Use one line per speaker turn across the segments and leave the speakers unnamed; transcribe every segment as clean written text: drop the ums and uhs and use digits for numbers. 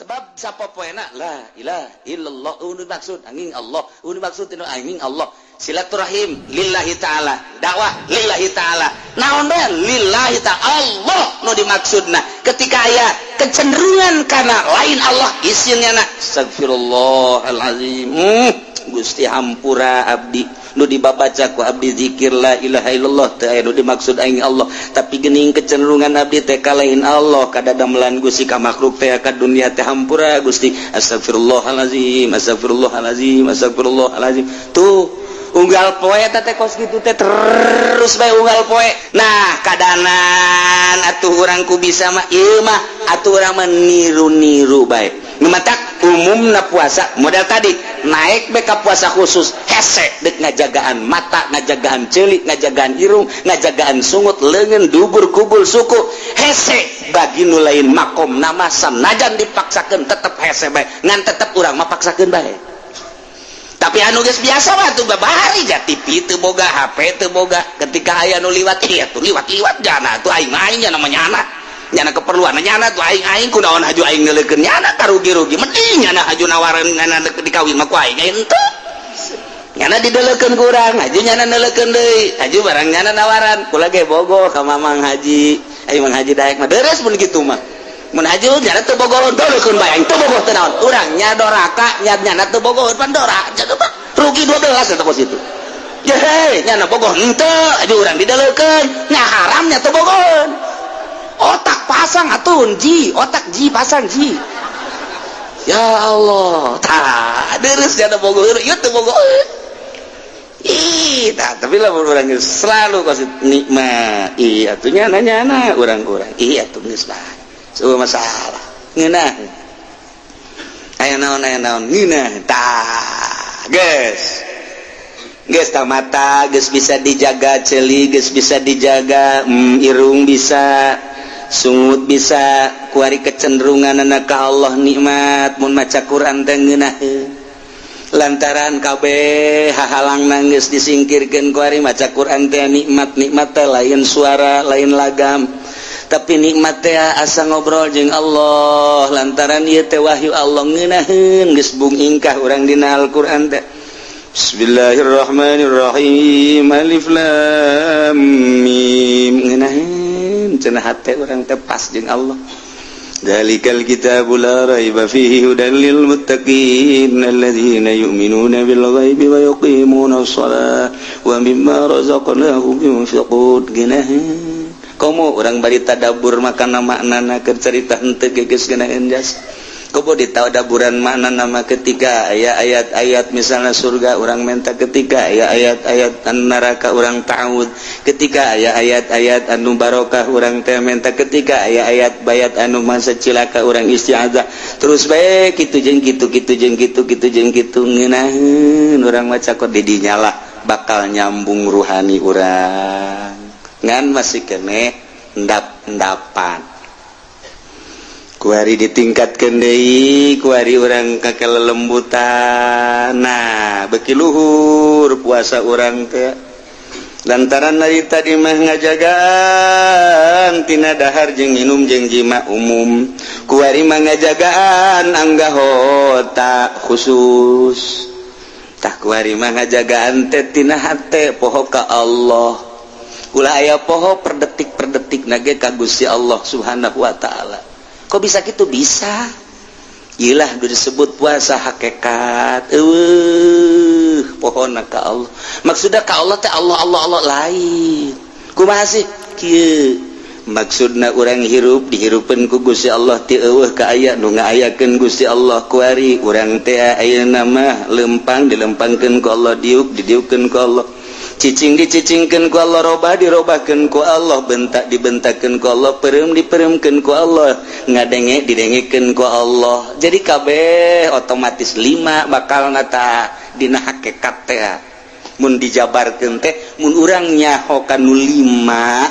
Sebab sapopoena la ilaha illallah, nu maksud angin Allah, nu maksud angin Allah. Silaturahim lillahi ta'ala, dakwah lillahi ta'ala, naon bae lillahi ta'ala, Allah nu dimaksudna. Ketika aya kecenderungan karena lain Allah, isinnya na astagfirullahalazim, Gusti, hampura abdi, nu dibabaca ku abdi zikir la ilaha illallah teh aya nu dimaksud aing Allah, tapi gening kecenderungan abdi teh ka lain Allah, kadadamelan Gusti, ka makhluk teh, ka dunia teh. Hampura, Gusti. Astagfirullahalazim, astagfirullahalazim, astagfirullahalazim. Tuh, unggal poe teh kos kitu teh, terus bae unggal poe. Nah, kadanan atuh urang ku bisa mah ieu mah atuh urang mah niru-niru bae. Nu matak umumna puasa model tadi naik bae ka puasa khusus, hese dek ngajagaan mata, ngajagaan ceuli, ngajagaan irung, ngajagaan sungut, leungeun, dubur, kubul, suku. Hese bagi nu lain makom nama, sanajan dipaksakeun tetep hese bae, ngan tetep urang mah paksakeun bae. Tapi anu geus biasa mah tuh, babari ja TV teu boga, HP teu boga, ketika aya nu liwat, iya tuh liwat-liwat jana tuh aing aing nya namanya anak nyana keperluan nyana tuh aing aing kunaon haju aing neuleukeun nyana, karugi-rugi. Mending nyana haju nawaran nyana dikawin mah ku aing, henteu nyana dideulekeun ku urang, haju nyana neuleukeun deui, haju barang nyana nawaran kula ge bogoh ka Mamang Haji, ayo Mang Haji daek mah deres. Mun kitu mah, mun haju nyana teu bogoh, deulekeun bae, aing teu bogoh teu naon, urang nya doraka nya nyana teu bogoh pan dora mah rugi 12 eta kos itu. Ye, nyana bogoh henteu, haju urang dideulekeun nya haramnya teu bogoh. Otak pasang atuh ji, otak ji, pasang ji. Ya Allah, tah deres nyana bogoh ieu teu bogoh. Ih, tah, tapi lah urang selalu kasih nikmat. Iya atuh nyana nyana urang-urang. Iya atuh geus bae. Semua masalah. Ngeunah. Aya naon, aya naon, ngeunah. Tah, geus. Geus tah, mata geus bisa dijaga, ceuli geus bisa dijaga, irung bisa, sungut bisa, kuari kecenderungan anak ka Allah nikmat, mun maca Quran teh ngeunaheun. Lantaran kabeh hahalang nangis disingkirkan, kuari maca Quran teh nikmat. Nikmat teh lain suara, lain lagam, tapi nikmat teh asa ngobrol jeung Allah, lantaran ieu teh wahyu Allah. Ngeunaheun geus bung ingkah urang dina Al-Qur'an teh. Bismillahirrahmanirrahim, alif lam mim, ngeunaheun cenah hate urang teh pas jeung Allah. Dzalikal kitabu la raiba fihi hudan lil muttaqin alladzina yu'minuna bil ghaibi wa yuqimuna shalah wa mimma razaqnahum yunfiqun. Geunaheun komo urang bari tadabbur makana maknana, keur carita henteu ge geus geunaheun jas. Komo ditadaburan makna nama, ketika aya ayat-ayat misalnya surga urang minta, ketika aya ayat-ayat neraka urang ta'awud, ketika aya ayat-ayat anu barokah urang teh minta, ketika aya ayat bayat anu masa cilaka urang isti'adzah. Terus bae kitu jeung kitu, kitu jeung kitu, kitu jeung kitu, ngeunaheun urang maca kok di dinya lah bakal nyambung ruhani urang, ngan masih kene endap-endapan. Kuari ditingkatkan deui, kuari urang ka kelelembutan. Nah, beki luhur puasa urang teh, lantaran dari tadi mah ngajagaan tina dahar jeung minum jeung jima umum, kuari mah ngajagaan anggahota khusus. Tah, kuari mah ngajagaan teh tina hate, poho ka Allah, ulah aya poho per detik per detik nage ka Gusti Allah Subhanahu wa Ta'ala. Kok bisa gitu? Bisa ilah disebut puasa hakikat. Eueuh pohona ka Allah, maksudnya ka Allah teh Allah Allah Allah lain. Kumaha sih kieu maksudna? Urang hirup dihirupeun ku Gusti Allah, ti eueuh ka aya nu ngaayakeun Gusti Allah. Kuari urang teh ayeuna mah lempang dilempangkeun ku Allah, diuk didiukkeun ku Allah, cicing dicicingkeun ku Allah, robah dirobahkeun ku Allah, bentak dibentakeun ku Allah, peureum dipeureumkeun ku Allah, ngadenge didengekeun ku Allah. Jadi kabeh otomatis lima bakal nata dina hakikat teh. Mun dijabarkeun teh, mun urang nyaho ka nu lima,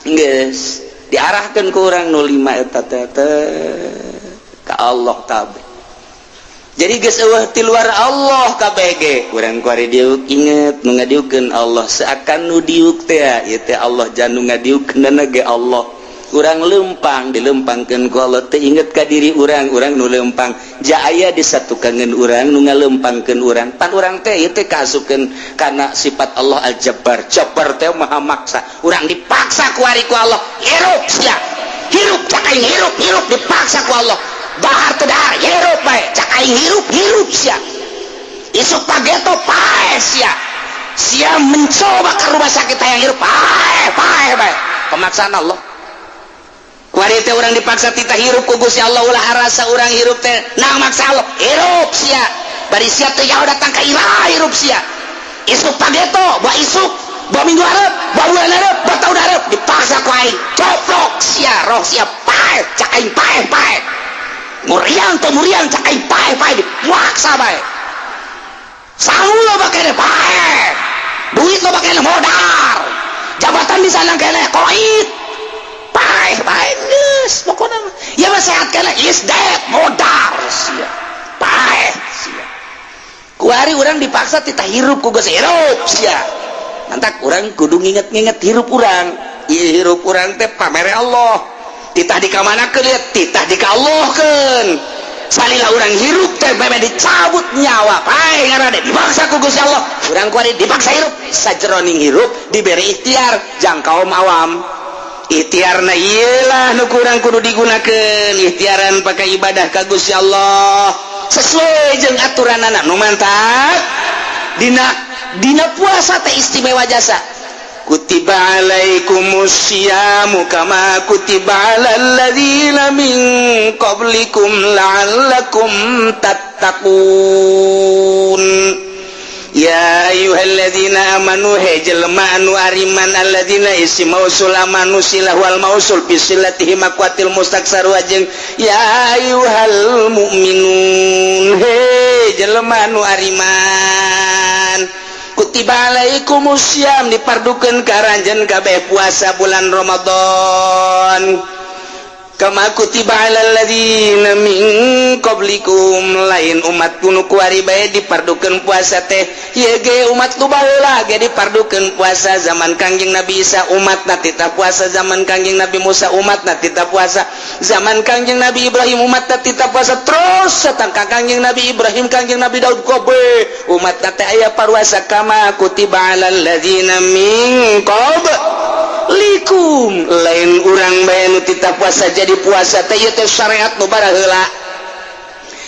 geus diarahkeun ku urang nu lima eta teh ka Allah kabeh. Jadi geus eueuh ti luar Allah KBG. Urang kuari diuk inget nu ngadiukeun Allah, seakan nu diuk teh ieu teh Allah, jan nu ngadiukeun ge Allah. Urang lempang, dilempangkeun ku Allah teh. Inget ka diri urang, urang nu lempang ja aya disatukangeun urang nu ngalempangkeun urang. Pan urang teh ieu teh kaasupkeun kana sifat Allah Al-Jabbar. Jabbar teh maha maksa. Urang dipaksa ku ari ku Allah, "Hirup sia, hirup," cak aing, "hirup, hirup." Dipaksa ku Allah, "Dahar teu dahar, hirup bae," cak aing, "hirup, hirup sia." Isuk pageto paeh sia. Sia mencoba ke rumah sakit hayang hirup, paeh, paeh bae. Pemaksaan Allah. Kuari teh urang dipaksa titah hirup ku Gusti Allah. Ulah rasa urang hirup teh nang maksa Allah. "Hirup sia." Bari sia teh jauh datang ka iraha, "Hirup sia." Isuk pageto, buah isuk, buah minggu hareup, buah bulan hareup, buah tahun hareup, dipaksa ku aing. "Coplok sia, roh sia, paeh," cak aing, "paeh, paeh." Muriang teh muriang, cak aing, "paeh, paeh." Dipaksa bae. Sangu loba kene, paeh. Duit loba kene, modar. Jabatan di sana kene, koit. Paeh, paeh geus pokona mah. Ya mah sehat kene, is dead, modar sia. Paeh sia. Kuari urang dipaksa titah hirup ku geus, "Hirup sia." Mantak urang kudu nginget-nginget hirup urang. Ieu hirup urang teh pamere Allah. Titah dikamanakeun ieu? Titah dikallahkeun. Salila urang hirup teh meme dicabut nyawa, paeh ngaranna, dipaksa ku Gusti Allah. Urang kuari dipaksa hirup. Sajeroning hirup diberi ikhtiar jang kaum awam. Ikhtiarna ieu lah nu kurang kudu digunakeun, ikhtiaran pakai ibadah ka Gusti Allah sesuai jeung aturanana. Nu mantap dina dina puasa teh istimewa jasa. Kutiba alaikumusyiyamu kama kutiba alal ladzina min qablikum la'allakum tattaqun. Ya ayyuhalladzina amanu, he jelema anu ariman. Alladzina isim mausul, amanu silah wal mausul bi silatihi maqwatil mustaksar wajeng. Ya ayyuhal mu'minun, he jelema anu ariman, kutiba alaikumusiyam, dipardukeun ka aranjeun kabeh puasa bulan Ramadan, kama kutiba alal ladzina min qablikum. Lain umat nu kuari bae dipardukeun puasa teh, ieu ge umat nu baheula ge dipardukeun puasa. Zaman Kangjeng Nabi Isa umatna titah puasa, zaman Kangjeng Nabi Musa umatna titah puasa, zaman Kangjeng Nabi Ibrahim umatna titah puasa, terus datang ka Kangjeng Nabi Ibrahim, Kangjeng Nabi Daud, kobe umatna teh aya paruasa. Kama kutiba alal ladzina min qablikum, lain urang bae nu titah puasa. Jadi puasa teh ieu teh syariat nu baraheula.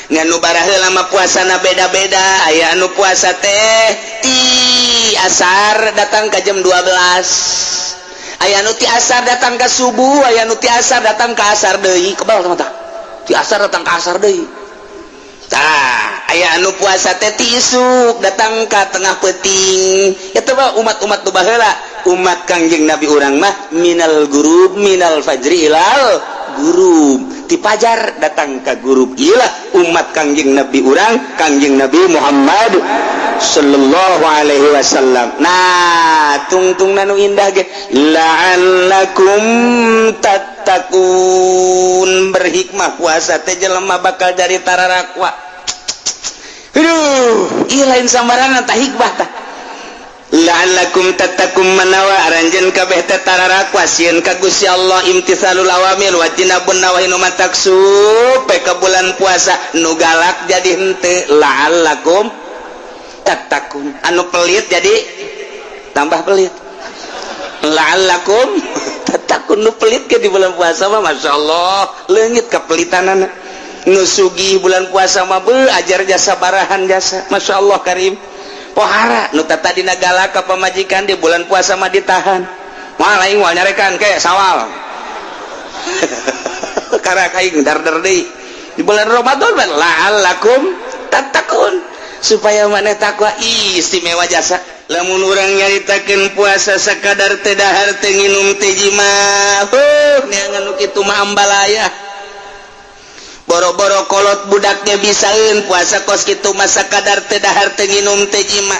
Ngan nu baraheula mah puasana beda-beda. Aya anu puasa teh ti asar datang ka jam 12, aya anu ti asar datang ka subuh, aya anu ti asar datang ka asar deui. Kebal teh mata ti asar datang ka asar deui. Tah, aya anu puasa teh ti isuk datang ka tengah peuting. Eta mah umat-umat nu baheula. Umat Kangjeng Nabi urang mah minal gurub, minal fajri ilal gurub, ti pajar datang ka gurub. Iyalah umat Kangjeng Nabi urang, Kangjeng Nabi Muhammad sallallahu alaihi wasallam. Nah, tungtung nu indah ge la'allakum tattaqun. Berhikmah puasa teh, jelema bakal jadi tararakwa. Aduh, ieu lain sambarangan tah hikmah tah. La'allakum tattaqun, manawa aranjeun kabeh teh tararakwa, sieun ka Gusti Allah, imtithalul awamir wa tinabun nawahi. Nu matak supe ka bulan puasa nu galak jadi henteu, la'allakum tattaqun. Anu pelit jadi tambah pelit, la'allakum tattaqun. Nu pelit ke di bulan puasa mah Masya Allah leungit kepelitanana. Nu sugih bulan puasa mah beuh ajar jasa barahan jasa, Masya Allah karim. Pohara nu tadina galak ka pamajikan, di bulan puasa mah ditahan. Moal aing, moal nyarekan ke sawal karak aing dar deui. Di bulan Ramadan mah la'allakum tattaqun, supaya maneh takwa. Istimewa jasa lamun urang nyaritakeun puasa sakadar teu dahar, teu nginum, teu jima. Huh, neangan nu kitu mah ambalaya. Boro-boro kolot, budaknya bisaeun puasa kos kitu mah, sakadar teu dahar, teu nginum, teu jima.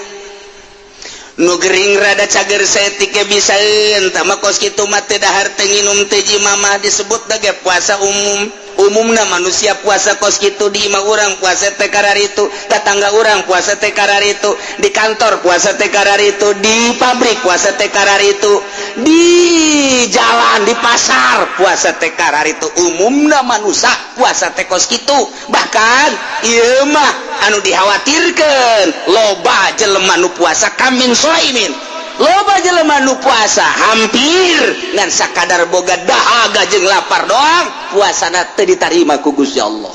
Nu gering rada cager saeutik ge bisaeun tah mah. Kos kitu mah teu dahar, teu nginum, teu jima mah disebut ge puasa umum. Umumna manusia puasa kos kitu. Di imah urang puasa teh kararitu, tetangga urang puasa teh kararitu, di kantor puasa teh kararitu, di pabrik puasa teh kararitu, di jalan, di pasar puasa teh kararitu. Umumna manusia puasa teh kos kitu. Bahkan ieu mah anu dikhawatirkan, loba jelema nu puasa kam min shaimin, loba jelema nu puasa hampir ngan sakadar boga dahaga jeung lapar doang, puasana teu ditarima ku Gusti Allah,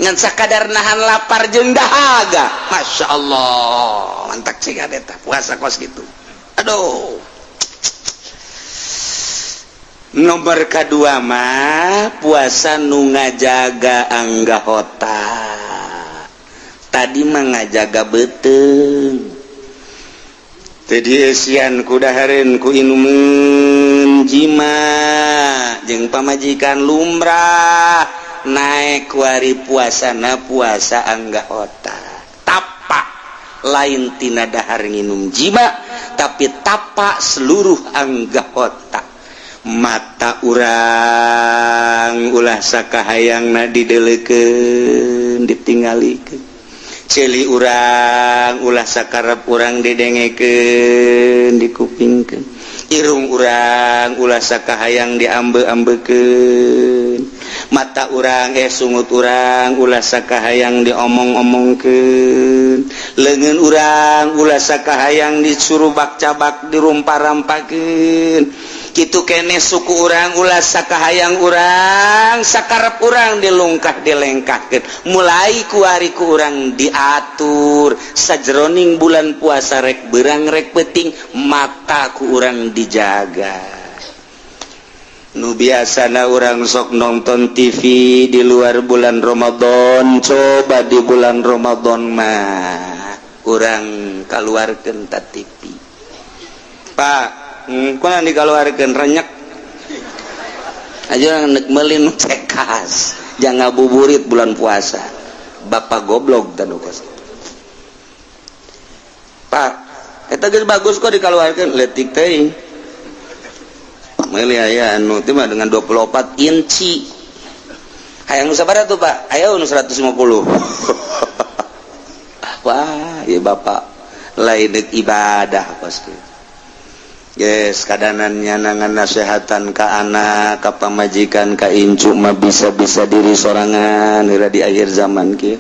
ngan sakadar nahan lapar jeung dahaga. Masya Allah, mantap sih eta puasa kos gitu. Aduh, nomor kedua mah puasa nu ngajaga anggota. Tadi mah ngajaga beuteung, teu dieusian ku dahareun, ku inumeun jima jeung pamajikan, lumrah naek kuari puasana puasa anggota tapa, lain tina dahar nginum jima, tapi tapa seluruh anggota. Mata urang ulah sakahayangna didelekeun, ditinggalikeun. Ceuli urang ulah sakarep urang didengekeun, dikupingkeun. Irung urang ulah sakahayang diambe-ambekeun. Mata urang, eh, sungut urang ulah sakahayang diomong-omongkeun. Leungeun urang ulah sakahayang disurubak cabak, dirumpah-rampakeun. Kitu kene suku urang, ulah sakahayang urang, sakarep urang dilungkah, dilengkahkeun. Mulai kuari ku urang diatur sajroning bulan puasa, rek berang rek peting, mata ku urang dijaga. Nu biasana urang sok nonton TV di luar bulan Ramadan, coba di bulan Ramadan mah urang keluarkan ta TV, Pak. Kunaon dikeluarkan? Renyek aja nek meuli nu cekas, jangan ngabuburit bulan puasa. Bapak goblok dan kos, Pak. Eta geus bagus kok dikeluarkan, letik teh meuli aya anu teh mah dengan 24 inci. Hayang nu sabaraha tuh, Pak? Aya nu 150. Wah ya, Bapak lain ibadah pasti. Yes, kadanan nyanangan nasehatan ka anak, ka pamajikan, ka incu mah bisa-bisa diri sorangan heula di akhir zaman kieu.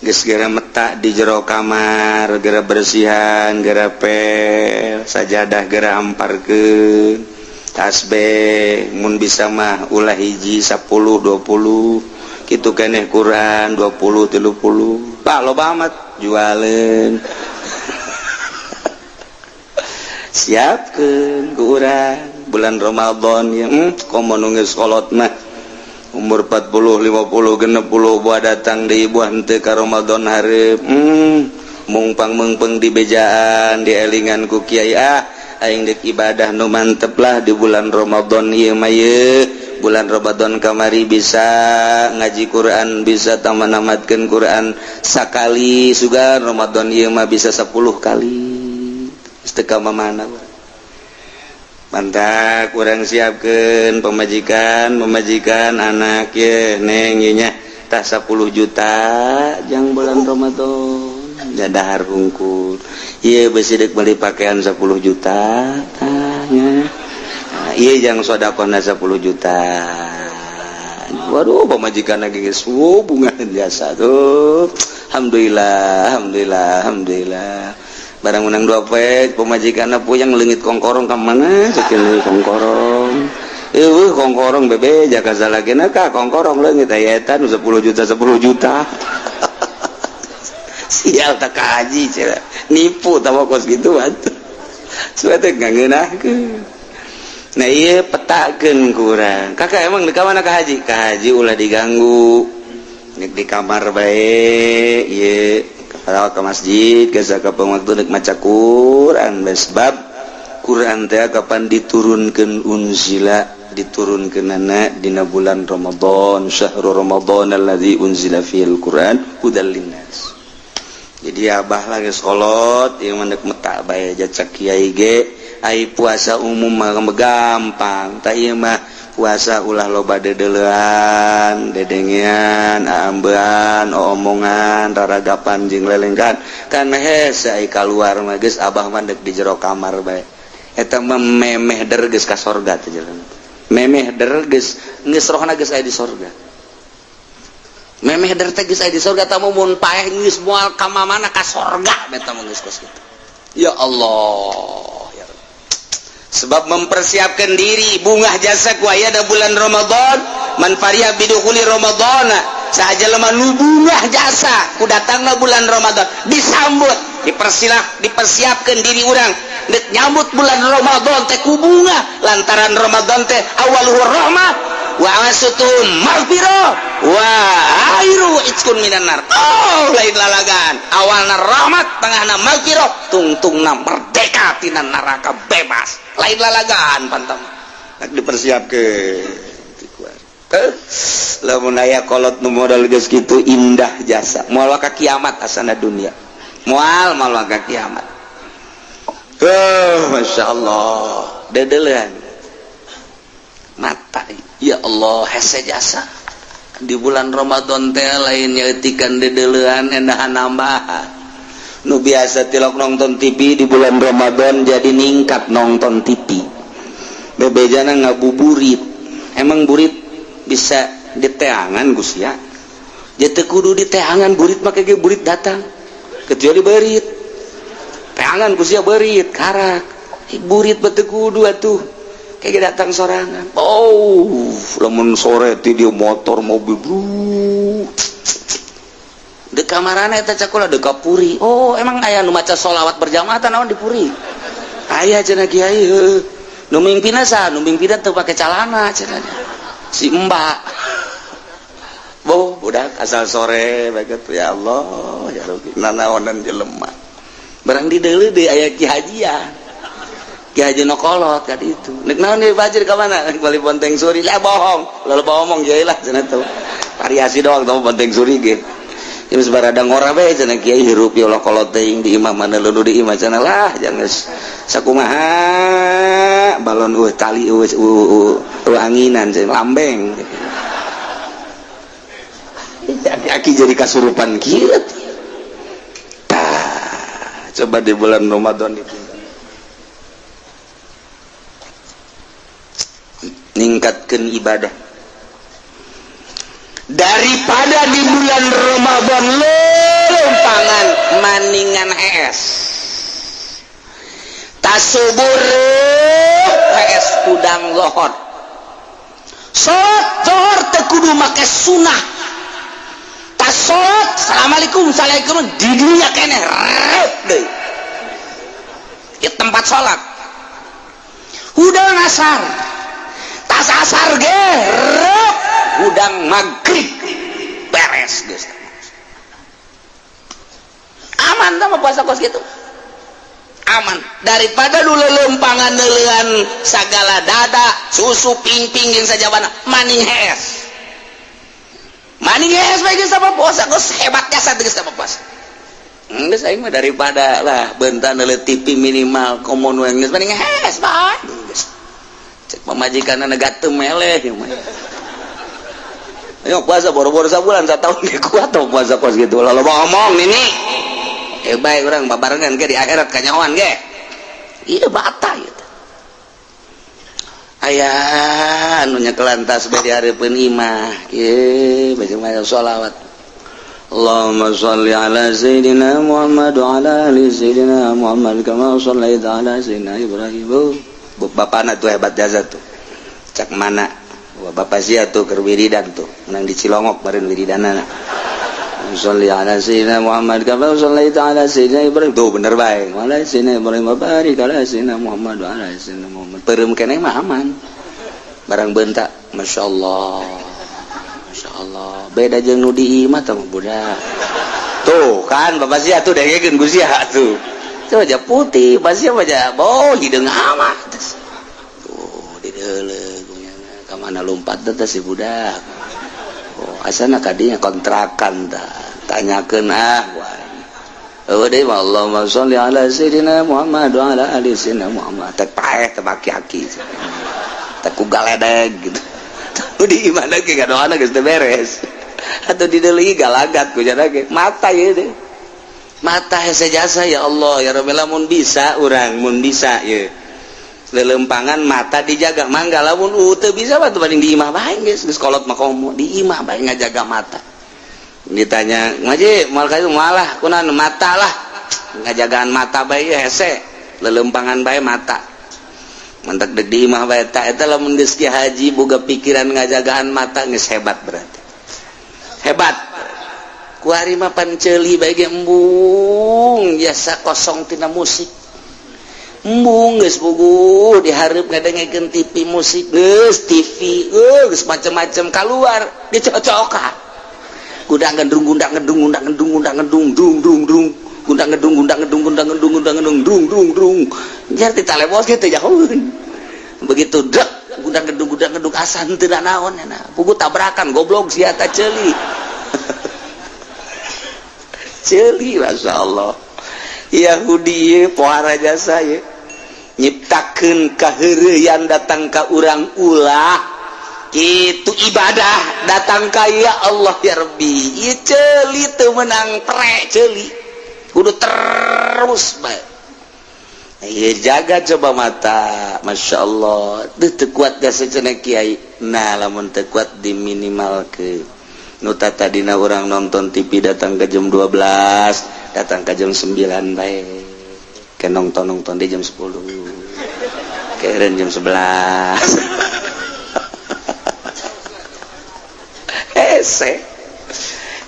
Geus gera metak di jero kamar, gera bersihan, gera pel, sajadah gera hamparkeun, tasbih mun bisa mah ulah hiji, 10, 20 kitu keneh. Quran 20, 30, Pak, loba amat, jualeun, siapkan ke urang bulan Ramadan ya. Komo nu geus kolot mah, umur 40, 50, 60, buah datang di buah henteu ka Ramadan hareup, mungpang mengpeng di bejaan, dielingan ku kiai. Ah, aing dek ibadah nu mantep lah di bulan Ramadan ieu mah. Ye bulan Ramadan kamari bisa ngaji Quran, bisa taman namatkeun Quran sakali, sugan Ramadan ieu mah bisa 10 kali. Teu mana, mantap. Kurang siapkan pemajikan, pemajikan, anak ye, neng nya tah 10 juta jang bulan Ramadan, dahar hungkul. Iya, besi dek beli pakaian 10 juta tanya. Nah, iya, jang sodakohna 10 juta. Waduh, pemajikan lagi geus bunga biasa tuh. Alhamdulillah, alhamdulillah, alhamdulillah. Barang menang dua poe, pemajikan puyang, leungit kongkorong ka mana cekin kongkorong. Eueuh kongkorong, bebe jaka salagena ka kongkorong leungit, aya eta nu 10 juta, 10 juta. Sial tak haji cenah, nipu tah kos kitu atuh. Supaya teh ngeunahkeun. Nah, iya, petakeun kurang. Kakak emang di mana ka haji? Ka haji ulah diganggu. Nek di kamar bae ieu ke masjid geus kapan waktu dek maca Quran. Sebab Quran teh kapan diturunkeun? Unzila, diturunkeunana dina bulan Ramadan, syahrul Ramadan alladzi unzila fil Quran hudal linnas. Jadi abah lagi sekolot ieu mah dek metak bae jacak kiai ge. Ai puasa umum mah gampang, tah ieu mah. Puasa ulah loba dedelean, dedengean, aambean, omongan, raragapan jeung lelengkan. Kan hese ai kaluar mah geus, abah mah deuk di jero kamar bae. Eta mah memeh der geus ka sorga teh jelema. Memeh der geus geus rohna geus aya di sorga. Memeh der teh geus aya di sorga. Tamu mun paeh geus moal ka mana, ka sorga eta mah geus kos kitu. Ya Allah, ya Rabb. Sebab mempersiapkan diri bungah jasa ku aya bulan Ramadan. Man fariha bidukhuli Ramadana, saha jelema nu bungah jasa ku datangna bulan Ramadan, disambut, dipersilah, dipersiapkan diri urang dek nyambut bulan Ramadan teh ku bunga, lantaran Ramadan teh awaluhu rahmah wa awsatuhu maghfirah wa akhiru itqun minan nar. Oh, lain lalagan, awalna rahmat, tengahna maghfirah, tungtungna merdeka tina neraka, bebas. Lain lalagan pantam. Dipersiapkan. Lamun aya kolot nu modal geus kitu, indah jasa, moal ka kiamat asana dunia, moal moal ka kiamat. Oh, Masya Allah, dedelean mata, ya Allah, hese jasa di bulan Ramadan teh. Lain nyeutikan dedelean, endahan nambahan. Nu biasa tilok nonton TV, di bulan Ramadan jadi ningkat nonton TV. Bebejana ngabuburit. Emang burit bisa diteangan, Gus, ya? Jadi kudu diteangan burit mah, kayak burit datang, kecuali berit teangan, Gus, ya. Berit karak, burit bete kudu atuh, kayak datang sorangan. Oh, lamun sore ti dia motor mobil bro di kamarana eta cakula deka puri. Oh, emang aya nu maca sholawat berjamaah naon di puri? Aya cenah, kiai heuh. Nu mimpinna saha? Nu mimpinna teu pake calana cenah, si mbak. Boh, budak asal sore begitu. Ya Allah, ya Rabbi, nanaonan jelema barang di deuleu deui aya ki hajian, ki haji no kolot kan itu. Nek naon ieu fajr ka mana? Bali Bonteng Suri lah. Bohong lalu bohong kiai lah cenah, tuh variasi doang tuh Bonteng Suri ge. Geus barada ngora bae cenah kiai, hirup ya Allah, kolot teuing di imah mana leulu di imah cenah lah. Jangan sakumaha balon eueuh tali, eueuh eueuh anginan cenah, lambeng aki jadi kasurupan kieu. Tah, coba di bulan Ramadan itu ningkatkan ibadah daripada di bulan Ramadan lempangan maningan hees tasubur, hees hudang lohor, salat lohor teu kudu make sunah. Tas salat, assalamualaikum, assalamualaikum, di dunia keneh rep deui di tempat salat. Hudang asar, tas asar ge rep, hudang maghrib beres geus, aman. Tah, puasa kos gitu aman daripada dulu lempangan neulean sagala dada susu ping-ping jeung sajabana. Maning hees, maning hees bae geus apa puasa geus hebat jasa geus apa puasa geus. Aing mah daripada lah bentar neuleuh TV minimal komo nu geus maning hees bae geus. Cek pamajikanna negatem meleh ieu mah. Ayo puasa boro-boro sabulan, satahun ge kuat tuh puasa kos gitu. Lalu ngomong nini, eh baik orang babarengan ke di akhirat kanyawan ge. Iya, bata gitu. Aya anu nyekelan tasbih di hareupeun imah kieu, baca sholawat. Allahumma shalli ala sayyidina Muhammad wa ala ali sayyidina Muhammad kama shallaita ala sayyidina Ibrahim. Oh, bapana tuh hebat jasa tuh. Cak mana? Wah, bapak sia tuh keur wiridan tuh, menang di Cilongok baren wiridanana. Sholli ala sayyidina Muhammad kama shallaita ala sayyidina Ibrahim. Tuh bener bae. Wa ala sayyidina Ibrahim wa barik ala sayyidina Muhammad wa ala sayyidina Muhammad. Peureum keneh mah aman. Barang bentak, Masya Allah. Masya Allah. Beda jeung nu di imah tah budak. Tuh kan bapak sia tuh dengekeun ku sia tuh. Tuh aja putih, bapak sia mah boh hideung amat. Tuh di deuleu ka mana lompat teh si budak. Oh, asana kadinya kontrakan tah. Tanyakeun ah. Oh, deui mah Allahumma sholli ala sayyidina Muhammad wa ala ali sayyidina Muhammad. Teh paeh teh baki-aki. Teh ku galedeg gitu. Di imahna ge ngadoana geus teu beres. Atau di deui galagat ku jana ge. Mata ieu teh. Mata hese jasa, ya Allah ya Rabbi, lamun bisa urang, mun bisa ye. Lelempangan mata dijaga mangga, lamun teu bisa mah banding di imah bae geus, geus kolot mah komo di imah bae ngajaga mata. Ditanya ngaji moal ka malah kunaon mata lah, ngajagaan mata bae hese, lelempangan bae mata. Mantak dek di imah bae ta eta. Lamun geus ki haji boga pikiran ngajagaan mata, geus hebat berarti. Hebat. Kuari mah pan ceuli bae ge embung, biasa kosong tina musik. Embung geus puguh dihareup ngadengekeun TV musik, geus TV, geus macem-macem keluar dicocokan. Gundang gendung gundang gendung gundang gendung gundang gendung dung dung dung gundang gedung gundang gedung gundang gedung gundang gedung dung dung dung jar ditalebos gitu jauh begitu dek gundang gedung gundang gedung asa henteu naon nah puguh tabrakan goblok sia ta, ceuli ceuli. Masya Allah, Yahudi pohara jasa ye, nyiptakeun kaheureuyan datang ka urang, ulah itu ibadah datang ka ya Allah ya Rabbi. Ieu ceuli teu meunang pre, ceuli kudu terus bae. Ieu jaga coba mata. Masya Allah, teu kuat jasa cenah kiai. Nah, lamun teu kuat diminimalkeun nu tadina urang nonton TV datang ke jam 12, datang ke jam 9 bae. Ke nonton nonton di jam 10, keren jam 11 hese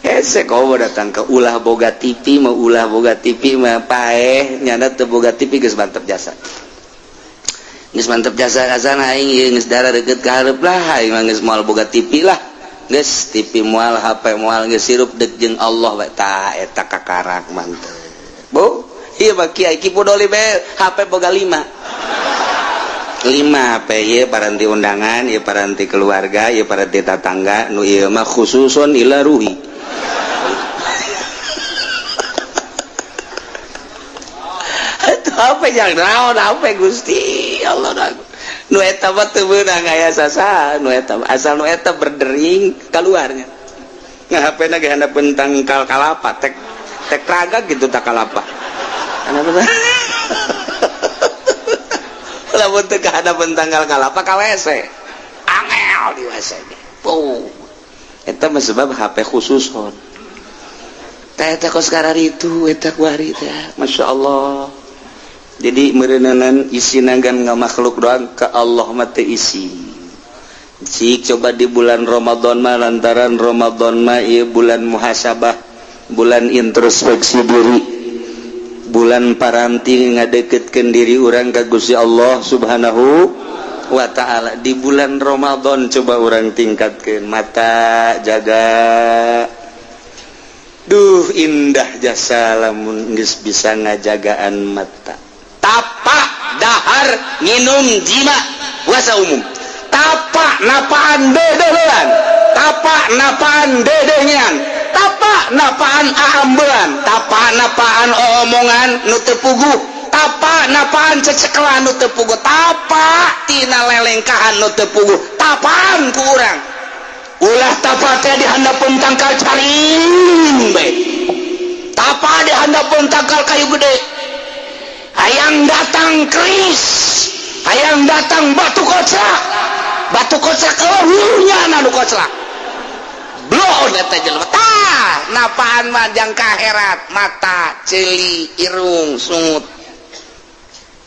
hese. Kau datang ke ulah boga TV mau, ulah boga TV mah paeh nyana. Teu boga TV geus mantep jasa, geus mantep jasa. Kasana aing ieu geus darah deket ka hareup lah, aing mah geus moal boga TV lah, geus TV moal, HP moal, geus sirup dek jeung Allah bae. Tah, eta kakarak mantep bu. Ieu mah kiai Ki Pudoli bae HP boga 5 5 HP. Ieu paranti undangan, ieu paranti keluarga, ieu paranti tatangga, nu ieu mah khususun ila ruhi. Itu HP yang naon HP, Gusti Allah, nu eta mah teu meunang aya sasa nu eta, asal nu eta berdering keluarnya. Nah, HP na ge handapeun tangkal kalapa, tek tek raga gitu tak kalapa. Handapeun lamun teu kahadapeun tangkal kalapa ka WC, angel di WC ge. Oh, eta mah sebab HP khusus hon teh eta kos itu eta kuari teh. Masya Allah, jadi meureunan isi nanggan nggak makhluk doang, ke Allah mah teu isi. Cik coba di bulan Ramadan mah, lantaran Ramadan mah ieu bulan muhasabah, bulan introspeksi diri, bulan paranti ngadeketkeun diri urang ka Gusti Allah Subhanahu wa Ta'ala. Di bulan Ramadan coba urang tingkatkeun mata, jaga. Duh, indah jasa lamun geus bisa ngajagaan mata. Tapak dahar, minum, jima, puasa umum, tapak napaan dedehan, tapak napaan dedengan, tapak napaan aambean, tapak napaan omongan nu teu puguh, tapak napaan cecekelan nu teu puguh, tapak tina lelengkahan nu teu puguh, tapaan ku urang. Ulah tapa teh di handapeun tangkal caring bae, tapa di handapeun tangkal kayu gede. Hayang datang keris, hayang datang batu koclak, batu koclak eueuhnya nu koclak blow eta jelema. Tah, napaan mah jang kaherat mata, ceuli, irung, sungut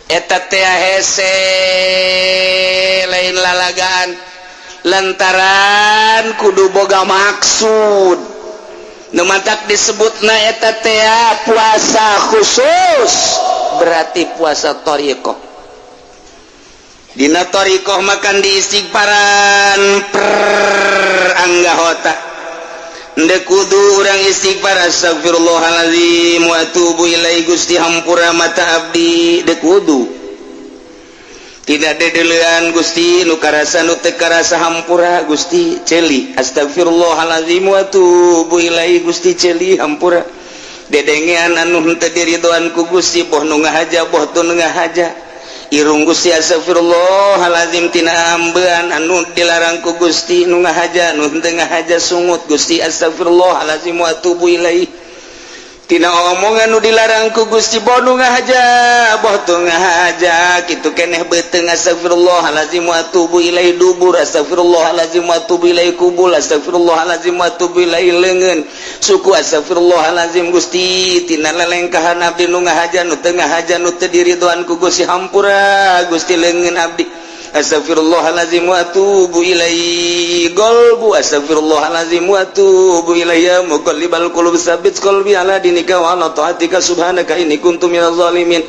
eta teh hese, lain lalagaan, lantaran kudu boga maksud. Nu matak disebutna eta teh puasa khusus, berarti puasa thoriqoh. Dina thoriqoh makan di istighfaran per anggahota. Ndek kudu urang istighfar, astagfirullahaladzim wa atubu ilaihi, Gusti hampura mata abdi. Dek kudu tidak dedelean, Gusti, nu karasa nu teu karasa hampura Gusti, ceuli, astagfirullahaladzim wa atubu ilaihi, Gusti ceuli hampura. Dedengean anu henteu diridoan ku Gusti, boh nu ngahaja boh teu ngahaja. Irung, Gusti, astagfirullahalazim tina ambean anu dilarang ku Gusti, nu ngahaja, nu teu ngahaja. Sungut, Gusti, astagfirullahalazim wa atubu ilaih tina omongan nu dilarang ku Gusti, boh nu ngahaja, boh teu ngahaja, kitu keneh. Beuteung, astagfirullahalazim wa atubu ilaih. Dubur, astagfirullahalazim wa atubu ilaih. Kubul, astagfirullahalazim wa atubu ilaih. Leungeun, suku, astagfirullahalazim Gusti tina lelengkahan abdi nu ngahaja, nu teu ngahaja, nu teu diridoan ku Gusti. Hampura, Gusti. Leungeun abdi, astagfirullahalazim wa atubu ilaih. Qolbu, astagfirullahalazim wa atubu ilaih. Ya muqallibal qulub, tsabbit qalbi ala dinika wa ala taatika, subhanaka inni kuntu minaz zalimin.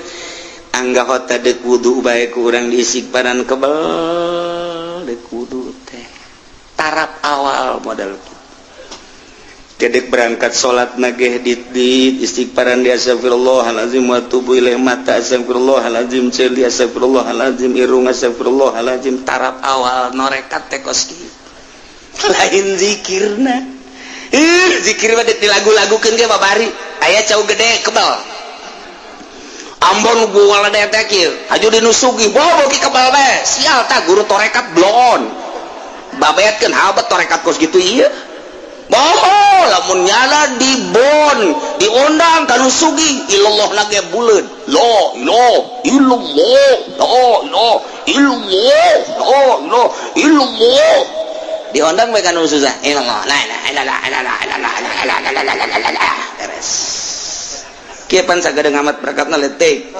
Angga hota dek wudu bae ku urang diistighfaran, kebel dek wudu teh. Tarap awal modal kedek berangkat salat nageh di istighfaran di astagfirullahalazim wa atubu ilaih. Mata, astagfirullahalazim. Ceuli, astagfirullahalazim. Irung, astagfirullahalazim. Tarap awal norekat teh kos kitu, lain zikirna. Ih, zikir mah dilagu-lagukeun ge babari aya cau gede kebal Ambon gua teh kieu haju dinusugi bobo ki kebal bae. Sial tah guru torekat blon babetkeun habat torekat kos gitu. Ieu boho lamun nyala di bon diundang kanu sugi ilallah nage buleud la ilaha illallah, la ilaha illallah, la ilaha illallah. Diundang bae kanu susah illallah, la ilaha illallah, illallah, illallah, illallah, illallah, illallah. Beres kieu pan sagadeng amat berakatna letik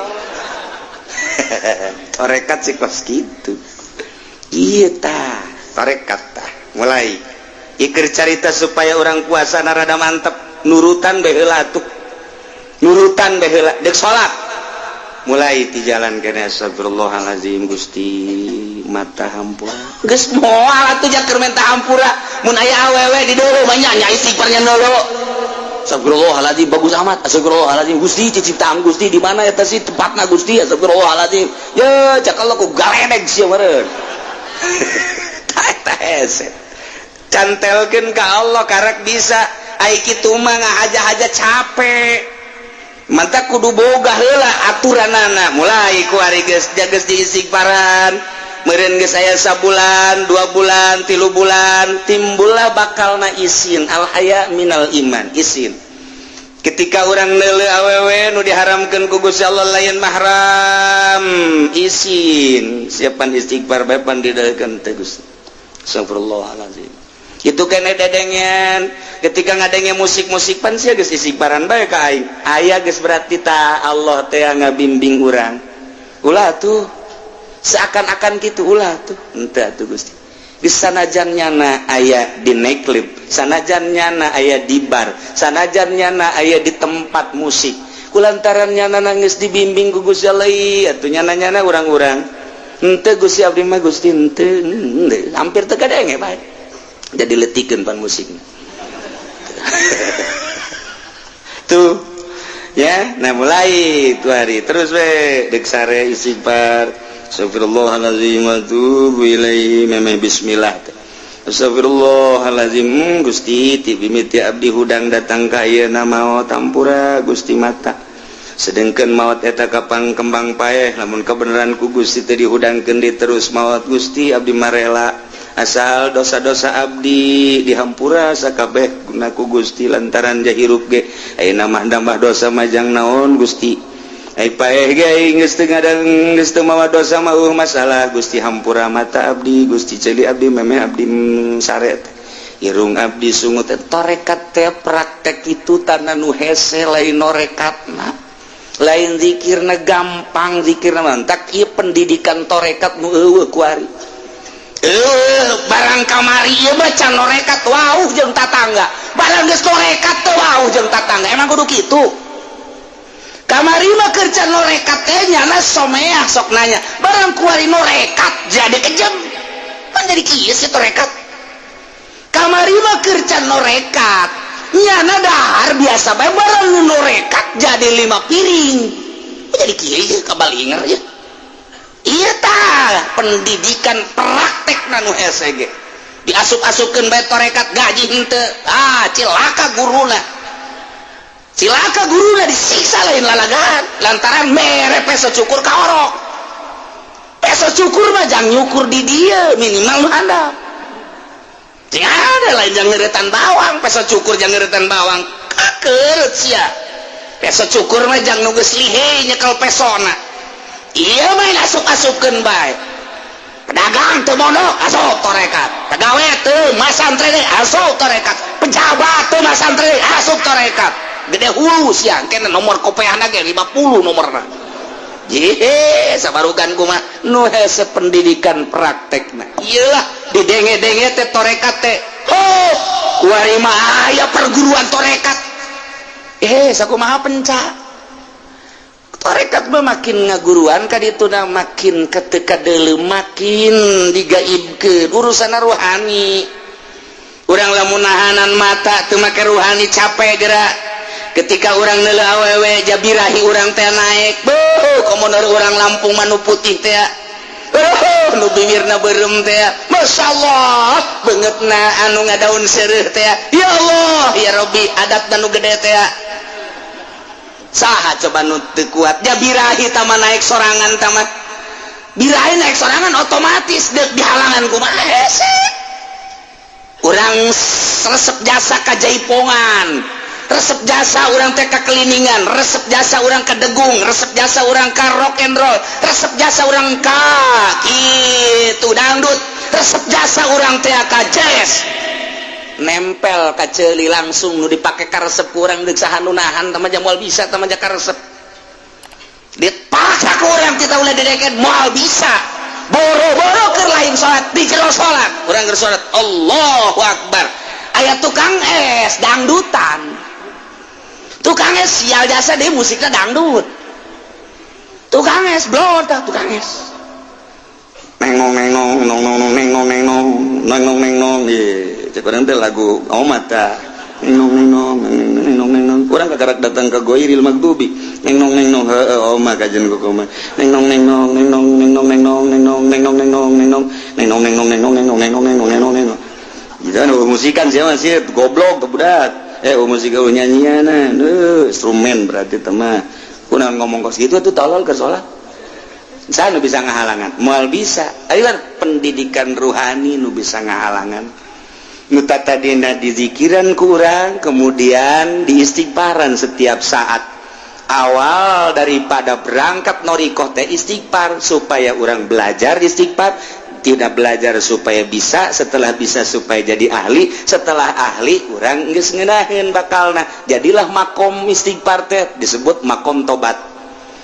torekat sih kos kitu. Ieu tah torekat tah. Mulai ikir carita supaya orang puasa rada mantep, nurutan bae heula tuh, nurutan bae heula. Dek salat mulai di jalan kene, astagfirullahalazim Gusti, mata hampura. Geus moal atuh jaker minta hampura mun aya awewe di dulu banyak nya istighfarnya dulu. Astagfirullahaladzim, bagus amat. Astagfirullahaladzim Gusti, ciptaan Gusti di mana eta sih tempatna Gusti? Astagfirullahaladzim. Ya cak Allah ku galedeg sia meureun. Tah eta hese cantelkeun ka Allah karak bisa. Ai kitu mah ngahaja-haja capek, mantap. Kudu boga heula aturanana. Mulai ku ari geus geus diistighfaran meureun geus aya sabulan, 2 bulan, 3 bulan, timbullah bakalna isin. Al haya minal iman, isin ketika orang neuleu awewe nu diharamkeun ku Gusti Allah, lain mahram, isin. Siapan istighfar bae pan didalkeun teh Gusti. Astagfirullahalazim. Itu kene dedengen ketika ngadenge musik-musik pan sia geus istighfaran bae ka aing aya geus, berarti ta Allah teh ngabimbing urang. Ulah tuh, seakan-akan gitu, ulah tuh, henteu atuh Gusti. Geus sanajan nyana aya di nightclub, sanajan nyana aya di bar, sanajan nyana aya di tempat musik, kulantaran nyana nangis dibimbing ku Gusti Allah atuh nyana-nyana urang-urang henteu Gusti, abdi mah Gusti henteu, hampir teu kadenge bae, jadi letikeun pan musikna tuh ya. Nah, mulai tuh hari terus we dek sare istighfar, astagfirullahalazim wa atubu ilaihi, memeh bismillah, astagfirullahalazim. Gusti, ti mimiti abdi hudang datang ka ayeuna maot, hampura Gusti mata. Sedengkeun maot eta kapan kembang paeh, lamun kebenaran ku Gusti teh dihudangkeun di terus maot Gusti, abdi marela asal dosa-dosa abdi dihampura sakabeh guna ku Gusti, lantaran jahirup ge ayeuna mah nambah dosa majang naon Gusti. Ai paeh ge geus teu ngadang, geus teu mawa dosa mah masalah Gusti. Hampura mata abdi Gusti, ceuli abdi, memeh abdi sare, irung abdi, sungut. Torekat teh praktek itu tanah nu hese, lain norekatna, lain zikirna gampang, zikirna mantak ieu pendidikan torekat nu eueuh kuari. Barang kamari ieu mah can norekat wauh jeung tatangga, barang geus norekat teh wauh jeung tatangga. Emang kudu kitu? Kamari mah keur can norekat teh nyana someah, sok nanya. Barang kuari norekat jadi kejam kan, jadi kieu sih torekat. Kamari mah keur can norekat nyana dahar biasa bae, barang norekat jadi 5 piring, jadi kieu kabalinger ya. Iya tah pendidikan praktek nanu hese ge diasup-asupkeun bae torekat, gaji henteu. Ah, cilaka guruna, cilaka guruna, disiksa lain lalagaan lantaran mere peso cukur ka orok. Peso cukur mah jangan nyukur di dia, minimal nu handap. Cing ada lain jangan ngeretan bawang, peso cukur jangan ngeretan bawang. Kakeut sia. Peso cukur mah jangan nu geus lihe nyekel pesona. Iya mah asup-asupkeun bae. Pedagang teu mondok, asup torekat. Pegawai teu masantren, asup torekat. Pejabat teu masantren, asup torekat. Gede hulu sia, kena nomor kopeahna ge 50 nomorna. Jehe, sabarugan kumaha nu hese pendidikan praktekna. Iyalah didenge-denge teh torekat teh. Oh, kuari mah aya perguruan torekat. Eh, sakumaha pencak. Torekat mah makin ngaguruan ka dituna, makin ketika deuleu, makin digaibkeun urusan ruhani. Urang lamun nahanan mata teu make ruhani, capek gerak. Ketika urang neuleuh awewe, jabirahi urang teh naik. Beuh, komo urang Lampung mah nu putih teh. Oh, nu bibirna beureum teh. Masyaallah, beungeutna anu ngadaun seureuh teh. Ya Allah, ya Rabbi, adatna nu gede teh. Saha coba nu teu kuat jabirahi tama naik sorangan, tama birahi naik sorangan otomatis deuk dihalangan kumaha, hese. Urang resep jasa ka jaipongan, resep jasa urang teh ka keliningan, resep jasa urang ka degung, resep jasa urang ka rock and roll, resep jasa urang ka kitu dangdut, resep jasa urang teh ka jazz, nempel ka ceuli langsung nu dipake karesep ku urang. Deuk saha nu nahan? Tama moal bisa, tama karesep dipaksa ku urang kita ulah dideken, moal bisa. Boro-boro keur lain salat, di jero salat, urang keur salat Allahu Akbar, aya tukang es dangdutan. Tukang es sial jasa deh, musiknya dangdut. Tukang es blot, tukang es nengong nengong nong nong nong nengong nengong nengong nengong. Ye, cek urang teh lagu omat ta, nengong nengong nengong nengong. Urang kakarak datang ke goiril magdubi, nengong nengong, heueuh oma kajen ku koma, nengong nengong nengong nengong nengong nengong nengong nengong nengong nengong nengong nengong nengong nengong nengong nengong nengong. Gitu musikan sih masih goblok tuh budak. Eh, musik nyanyian, instrumen berarti teman kunaon ngomong kos gitu tuh, tolol ke sholat. Saya nu bisa ngahalangan? Moal bisa. Ayo, pendidikan ruhani nu bisa ngahalangan. Nu tadina dizikiran kurang, kemudian diistighfaran setiap saat. Awal daripada berangkat norikoh teh istighfar, supaya orang belajar istighfar, tidak belajar supaya bisa, setelah bisa supaya jadi ahli, setelah ahli urang geus ngeunaheun bakalna. Jadilah makom istighfar teh disebut makom tobat.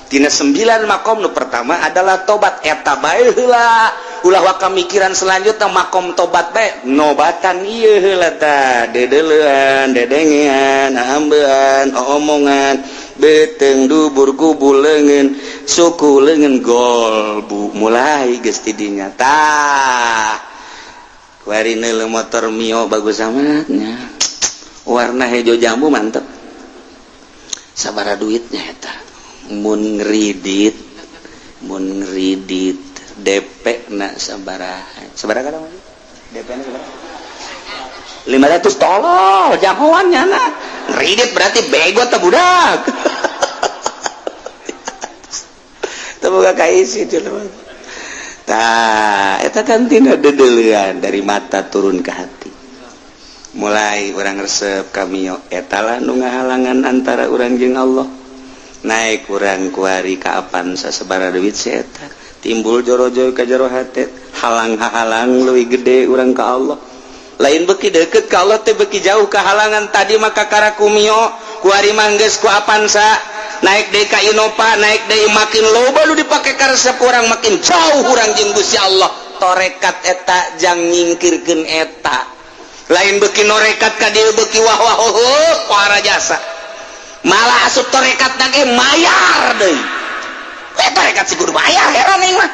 Tina sembilan makom, nu pertama adalah tobat. Eta bae heula, ulah waka mikiran selanjutnya. Makom tobat bae, nobatan ieu heula tah, dedeleuan, dedengean, ambean, omongan, beteng, dubur, kubul, leungeun, suku, leungeun, golbu, mulai geus tidinya tah. Kuari neuleuh motor Mio bagus amatnya, warna hijau jambu, mantep. Sabara duitnya eta? Mun ngeridit, mun ngeridit DP na sabaraha? Sabaraha kadang DP na sabaraha? 500. Tolol jagoannya na ngeridit, berarti bego teh budak. Teu boga kaisi. Tah, eta kan tina dedeleuan dari mata turun ke hati. Mulai urang resep ka Mio, eta lah nu ngahalangan antara urang jeung Allah. Naik urang kuari ka Avanza, sabaraha duit si eta? Timbul jorojo ka jero hate, halang halang leuwih gede urang ka Allah. Lain beki deket ka Allah teh beki jauh ke halangan. Tadi maka karaku Mio, kuari mangges ku Avanza, naik deui ka Innova, naik deui, makin loba lu dipake karesep urang, makin jauh urang jeung Gusti Allah. Torekat eta jang nyingkirkeun eta. Lain beki norekat ka dieu beki wah wah oh, para jasa, malah asup torekat ge mayar deui. Eh, torekat si kudu bayar, heran aing mah.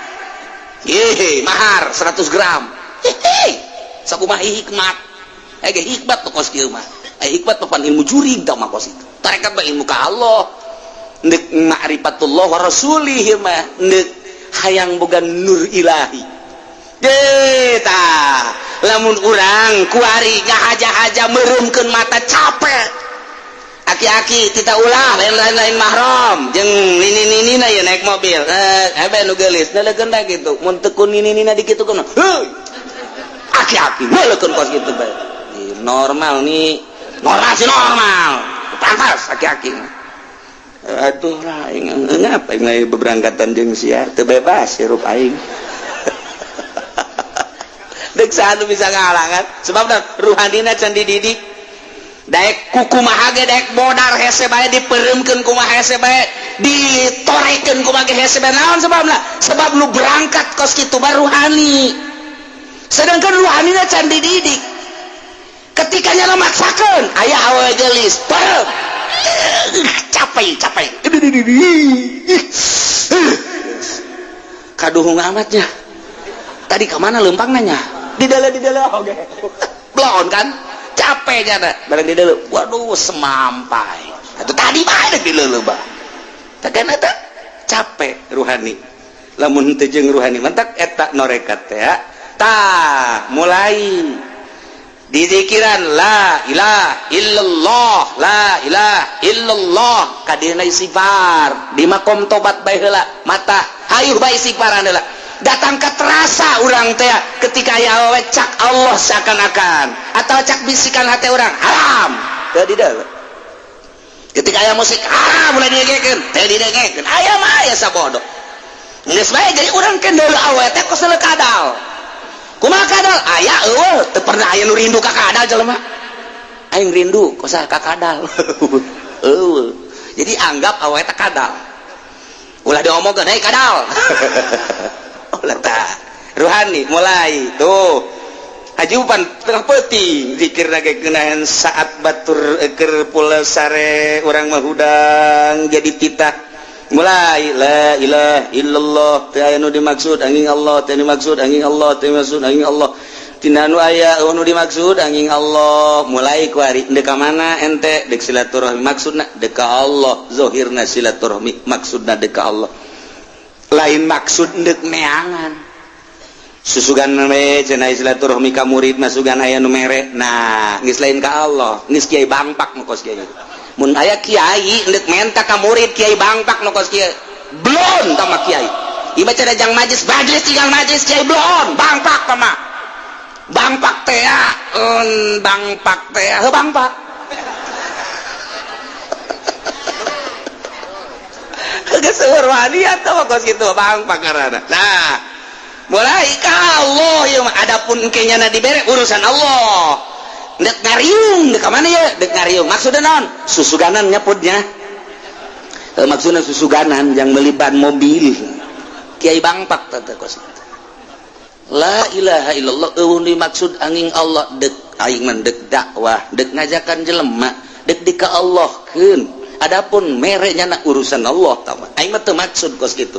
Hehe, mahar 100 gram. Hehe, sakumaha hikmat? Eh, ge hikmat tuh kos kieu mah. Eh, hikmat mah pan ilmu jurig tah mah kos itu. Tarekat mah ilmu ka Allah, ndek ma'rifatullah wa rasulih mah, ndek hayang boga nur ilahi. Deh, tah lamun urang kuari ngahaja-haja, meremkeun mata, capek. Aki-aki kita ulah lain-lain lain mahram jeung nini-nini na ya naik mobil. Eh, ebe nu geulis neuleukeun da kitu. Mun teu ku nini-nina dikitukeun. Heuy. Aki-aki neuleukeun kos kitu bae. Normal nih. Normal sih normal. Pantas aki-aki. Aduh lah, aing ngapa aing lagi beberangkatan jeung sia, teu bebas hirup aing. Dek saha nu bisa ngahalangan? Sebab ruhanina can dididik. Daek kukumaha ge, daek modar hese bae, dipereumkeun kumaha hese bae, ditorekeun kumaha ge hese bae. Naon sebabna? Sebab nu berangkat kos kitu mah ruhani, sedangkan ruhanina can dididik. Ketika nyala maksakeun aya awewe geulis, peureum, capek capek, kaduhung amatnya. Tadi kemana lempang nanya di dalam, di dalam oke belon kan capek nyana barang di dalam. Waduh, semampai atau tadi mah di dalam bah tekan eta capek ruhani. Lamun teu jeung ruhani mentak eta norekat teh tah mulai dizikiran la ilaha illallah, la ilaha illallah. Kadieuna istighfar di makom tobat bae heula, mata hayuh bae istighfaran heula. Datang ke terasa urang teh ketika aya awewe, cak Allah seakan-akan atau cak bisikan hati urang haram teu di dalam. Ketika aya musik haram mulai didengekeun, teu didengekeun. Aya mah aya sabodo geus bae. Jadi urang kendel awewe teh kos kadal. Kumaha kadal? Aya eueuh, teu pernah aya nu rindu ka kadal. Jelema aing rindu kosa ka kadal, eueuh. Jadi anggap awewe teh kadal, ulah diomongkeun, "Hei kadal," ulah. Tah, ruhani mulai tuh ajupan tengah peuting zikir lagi keunahan saat batur keur pula sare. Urang mah hudang jadi titah mulai la ilaha illallah, teu aya nu dimaksud angin Allah, teu dimaksud angin Allah, teu dimaksud angin Allah, tina nu aya nu dimaksud angin Allah. Mulai ku ari deuk ka mana ente? Deuk silaturahmi. Maksudna deuk ka Allah, zahirna silaturahmi, maksudna deuk ka Allah, lain maksud deuk neangan susugan we. Cenah silaturahmi ka murid masugan aya nu mere. Nah, geus lain ka Allah, geus kiai bangpak nu kos kiai. Mun aya kiai ndek menta ka murid, kiai bangpak nu kos kieu. Blon tama kiai ieu mah. Cenah jang majlis, majlis tinggal majlis, kiai blon bangpak tama bangpak teh un bangpak teh heuh bangpak. Geus seueur wani atuh kos kitu bangpak ngaranna. Nah, mulai ka Allah ieu mah. Adapun engke nyana dibere, urusan Allah. Dek ngariung, dek mana ya? Dek ngariung maksudnya naon? Susuganan nyaputnya. Eh, maksudnya susuganan yang beli ban mobil, kiai bangpak tante kos. La ilaha illallah, eueuh dimaksud angin Allah. Dek aing mah dek dakwah, dek ngajakan jelema, dek di ka Allah keun. Adapun mere nyana urusan Allah tah. Aing mah teu maksud kos kitu.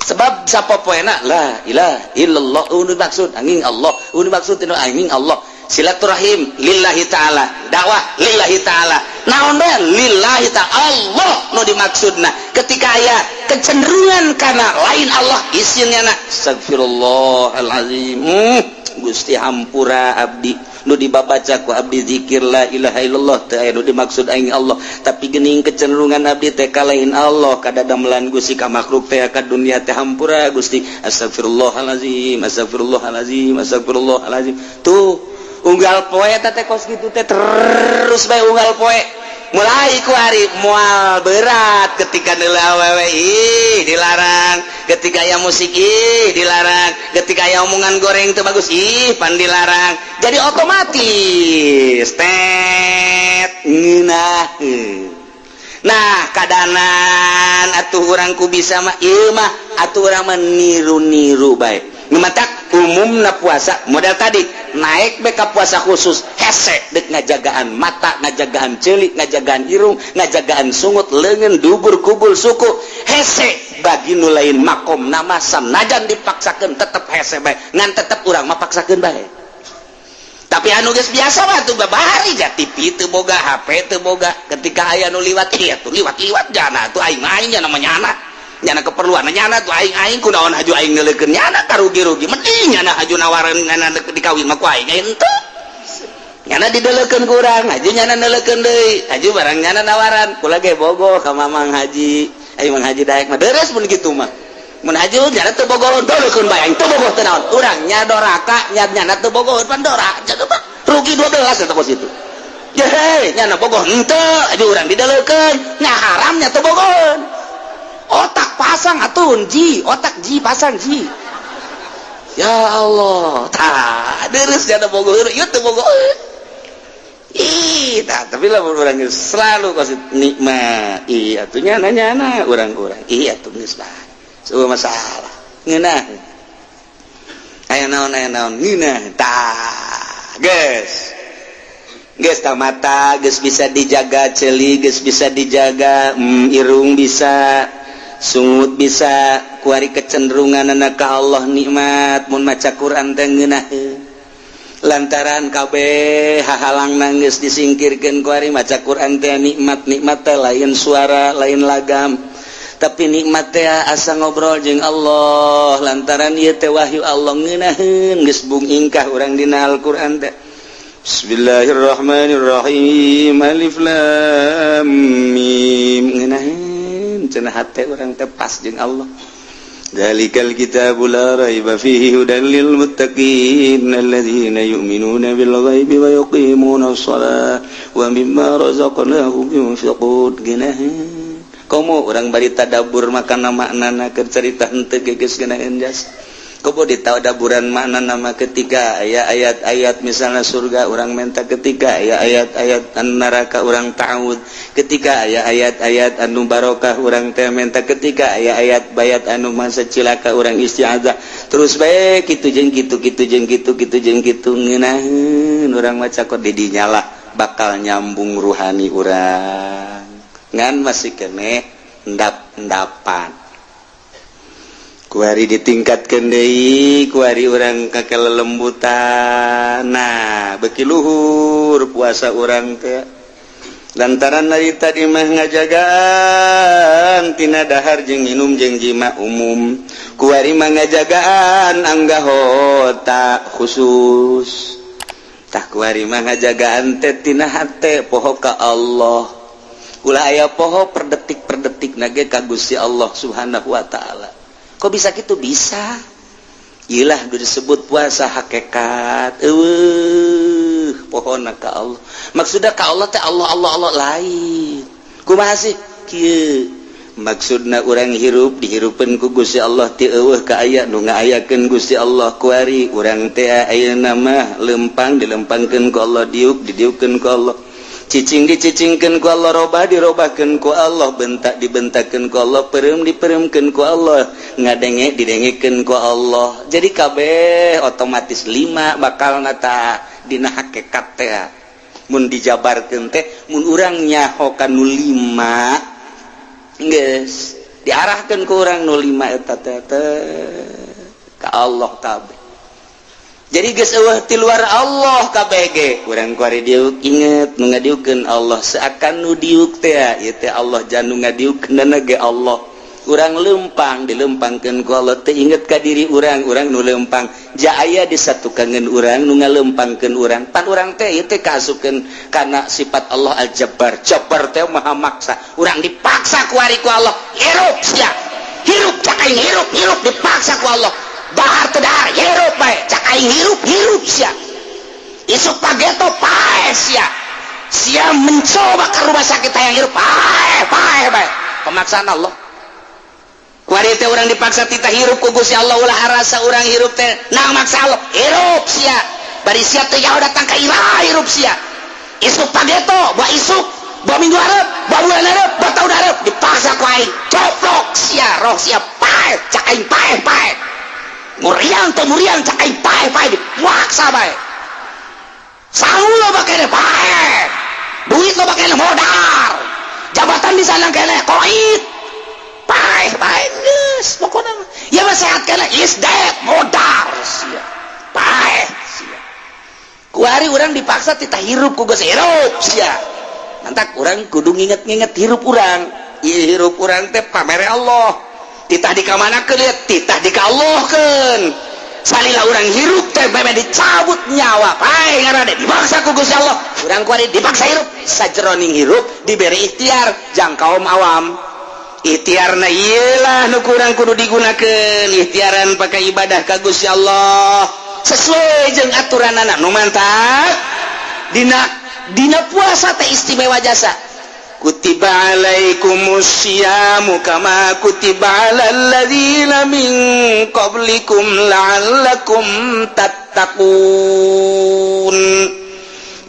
Sebab sapopoena la ilaha illallah, eueuh dimaksud angin Allah, eueuh dimaksud angin Allah. Silaturahim lillahi ta'ala, dakwah lillahi ta'ala, naon bae lillahi ta'ala, Allah nu dimaksudna. Ketika aya kecenderungan kana lain Allah, isinnya na astagfirullahalazim, Gusti hampura abdi, nu dibabaca ku abdi zikir la ilaha illallah teu aya nu dimaksud aing Allah, tapi geuning kecenderungan abdi teh ka lain Allah, kadadamelan Gusti, ka makhluk teh, ka dunia teh. Hampura Gusti, astagfirullahalazim, astagfirullahalazim, astagfirullahalazim. Tuh unggal poe teh kos kitu teh terus bae unggal poe. Mulai ku hari mual berat ketika nilai awewe, ih dilarang. Ketika aya musik, ih dilarang. Ketika aya omongan goreng teu bagus, ih pan dilarang. Jadi otomatis tet ngeunaheun. Nah, kadanan atuh urang ku bisa mah ieu mah atuh urang mah niru-niru bae. Matak umumna puasa model tadi naik beka puasa khusus hese dek ngajagaan mata, ngajagaan celik, ngajagaan irung, ngajagaan sungut, lengan, dubur, kubul, suku. Hese bagi nu lain makom nama, sanajan dipaksakan tetep hese bae, ngan tetep urang mah paksakeun bae. Tapi anu geus biasa mah tuh babari ja TV teu boga, HP teu boga. Ketika aya nu liwat ieu tuh liwat-liwat jana tuh aing aing namanya anak nyana keperluan nyana tuh aing aing kunaon haju aing neuleukeun nyana karugi-rugi. Mending nyana haju nawaran nyana dikawin mah ku aing henteu. Nyana dideleukeun ku urang, haji nyana neuleukeun deui. Haji barang nyana nawaran, kula ge bogoh ka Mamang Haji. Ayo Mang Haji daek mah deres mun kitu mah. Mun haji nyana teu bogoh, deleukeun bae, aing teu bogoh teu naon. Urang nya doraka, nya nyana teu bogoh pan dora. Rugi 12 eta kos itu. Jehe, nyana bogoh henteu, haji urang dideleukeun, nya haram nya teu bogoh. Otak pasang atuh ji, otak ji pasang ji. Ya Allah, tah deres nyana bogoh, ieu teu bogoh. Ih, tah, tapi lah urang selalu kasih nikmat. Ih, atuh nyana nyana urang-urang. Ih, atuh geus lah. Semua masalah. Ngeunah. Aya naon ngeunah. Tah, geus. Geus tah mata geus bisa dijaga, ceuli geus bisa dijaga, irung bisa, sungut bisa, kuari kecenderungan anak ka Allah nikmat mun maca Quran teh ngeunaheun. Lantaran kabeh hahalang nangis disingkirkan, kuari maca Quran teh nikmat. Nikmat teh lain suara, lain lagam, tapi nikmat teh asa ngobrol jeung Allah, lantaran ieu teh wahyu Allah. Ngeunaheun geus bung ingkah urang dina Al-Qur'an teh. Bismillahirrahmanirrahim, alif lam mim. Ngeunaheun cenah hate urang teh pas jeung Allah. Dzalikal kitabu la raiba fihi hudan lil muttaqin alladzina yu'minuna bil ghaibi wa yuqimuna shalah wa mimma razaqnahum yunfiqun. Geunaheun komo urang bari tadabbur makana maknana, keur carita henteu ge geus geunaheun jas. Komo ditadaburan makna nama, ketika aya ayat-ayat misalnya surga urang minta, ketika aya ayat-ayat anu neraka urang ta'awud, ketika aya ayat-ayat anu barokah urang teh minta, ketika aya ayat bayat anu masa cilaka urang isti'adzah. Terus baik kitu jeung kitu, kitu jeung kitu, kitu jeung kitu, ngeunaheun urang maca kok di dinya lah bakal nyambung ruhani urang. Ngan masih kene endap-endapan. Kuari ditingkatkan deui, kuari urang ka kelelembutan. Nah, beki luhur puasa urang teh, lantaran dari tadi mah ngajagaan tina dahar jeung minum jeung jima umum, kuari mah ngajagaan anggahota khusus. Tah, kuari mah ngajagaan teh tina hate poho ka Allah. Ulah aya poho per detik per detik nage ka Gusti Allah Subhanahu wa Ta'ala. Kok bisa gitu? Bisa ilah disebut puasa hakikat. Eueuh pohona ka Allah. Maksudnya ka Allah teh Allah Allah Allah lain. Kumaha sih kieu maksudna? Urang hirup dihirupeun ku Gusti Allah, ti eueuh ka aya nu ngaayakeun Gusti Allah. Kuari urang teh ayeuna mah lempang dilempangkeun ku Allah, diuk didiukkeun ku Allah, cicing dicicingkeun ku Allah, robah dirobahkeun ku Allah, bentak dibentakeun ku Allah, peureum dipeuremkeun ku Allah, ngadenge didengekeun ku Allah. Jadi kabeh otomatis lima bakal nata dina hakikat teh. Mun dijabarkeun teh, mun urang nyaho ka nu lima, geus diarahkeun ku urang nu lima eta teh ka Allah kabeh. Jadi geus eueuh ti luar Allah kabeh ge. Urang kuari diuk inget nu ngadiukeun Allah, seakan nu diuk teh ieu teh Allah, jan nu ngadiukeun ge Allah. Urang lempang dilempangkeun ku Allah teh inget ka diri urang, urang nu lempang ja aya disatukangeun urang nu ngalempangkeun urang. Pan urang teh ieu teh kaasupkeun kana sifat Allah Al-Jabbar. Jabbar teh maha maksa. Urang dipaksa ku ari ku Allah, hirup sia, hirup cak aing, hirup hirup. Dipaksa ku Allah, dahar teu dahar hirup bae cak aing, hirup hirup sia. Isuk pageto paeh sia, sia mencoba ke rumah sakit hayang hirup, paeh paeh bae. Pemaksaan Allah. Kuari teh urang dipaksa tita hirup ku Gusti Allah. Ulah harasa urang hirup teh nang maksa Allah. Hirup sia, bari sia teh jauh datang ka ira, hirup sia. Isuk pageto, buah isuk, buah minggu hareup, buah bulan hareup, buah tahun hareup, dipaksa ku aing coplok sia roh sia, paeh cak aing, paeh paeh. Muriang teh muriang cak aing, paeh paeh. Dipaksa bae. Sangu loba kene, paeh. Duit loba kene, modar. Jabatan di sana kene, koit, paeh paeh. Geus pokona ya mah sehat kene, is dead, modar sia, paeh sia. Kuari urang dipaksa tita hirup ku geus, hirup sia. Mantak urang kudu nginget-nginget hirup urang. Ieu hirup urang teh pamere Allah. Titah dikamanakeun lihat, titah dika Allahkeun. Salila urang hirup teh meme dicabut nyawa pae ngaranna dipaksa ku Gusti Allah. Urang kuari dipaksa hirup, sajeroning hirup diberi ikhtiar jang kaum awam. Ikhtiarna ieu lah nu kurang kudu digunakeun, ikhtiaran pakai ibadah ka Gusti Allah sesuai jeung aturanana nu mantap. Dina dina puasa teh istimewa jasa. Kutiba alaikumusyiyamu kama kutiba alal ladzina min qablikum la'allakum tattaqun.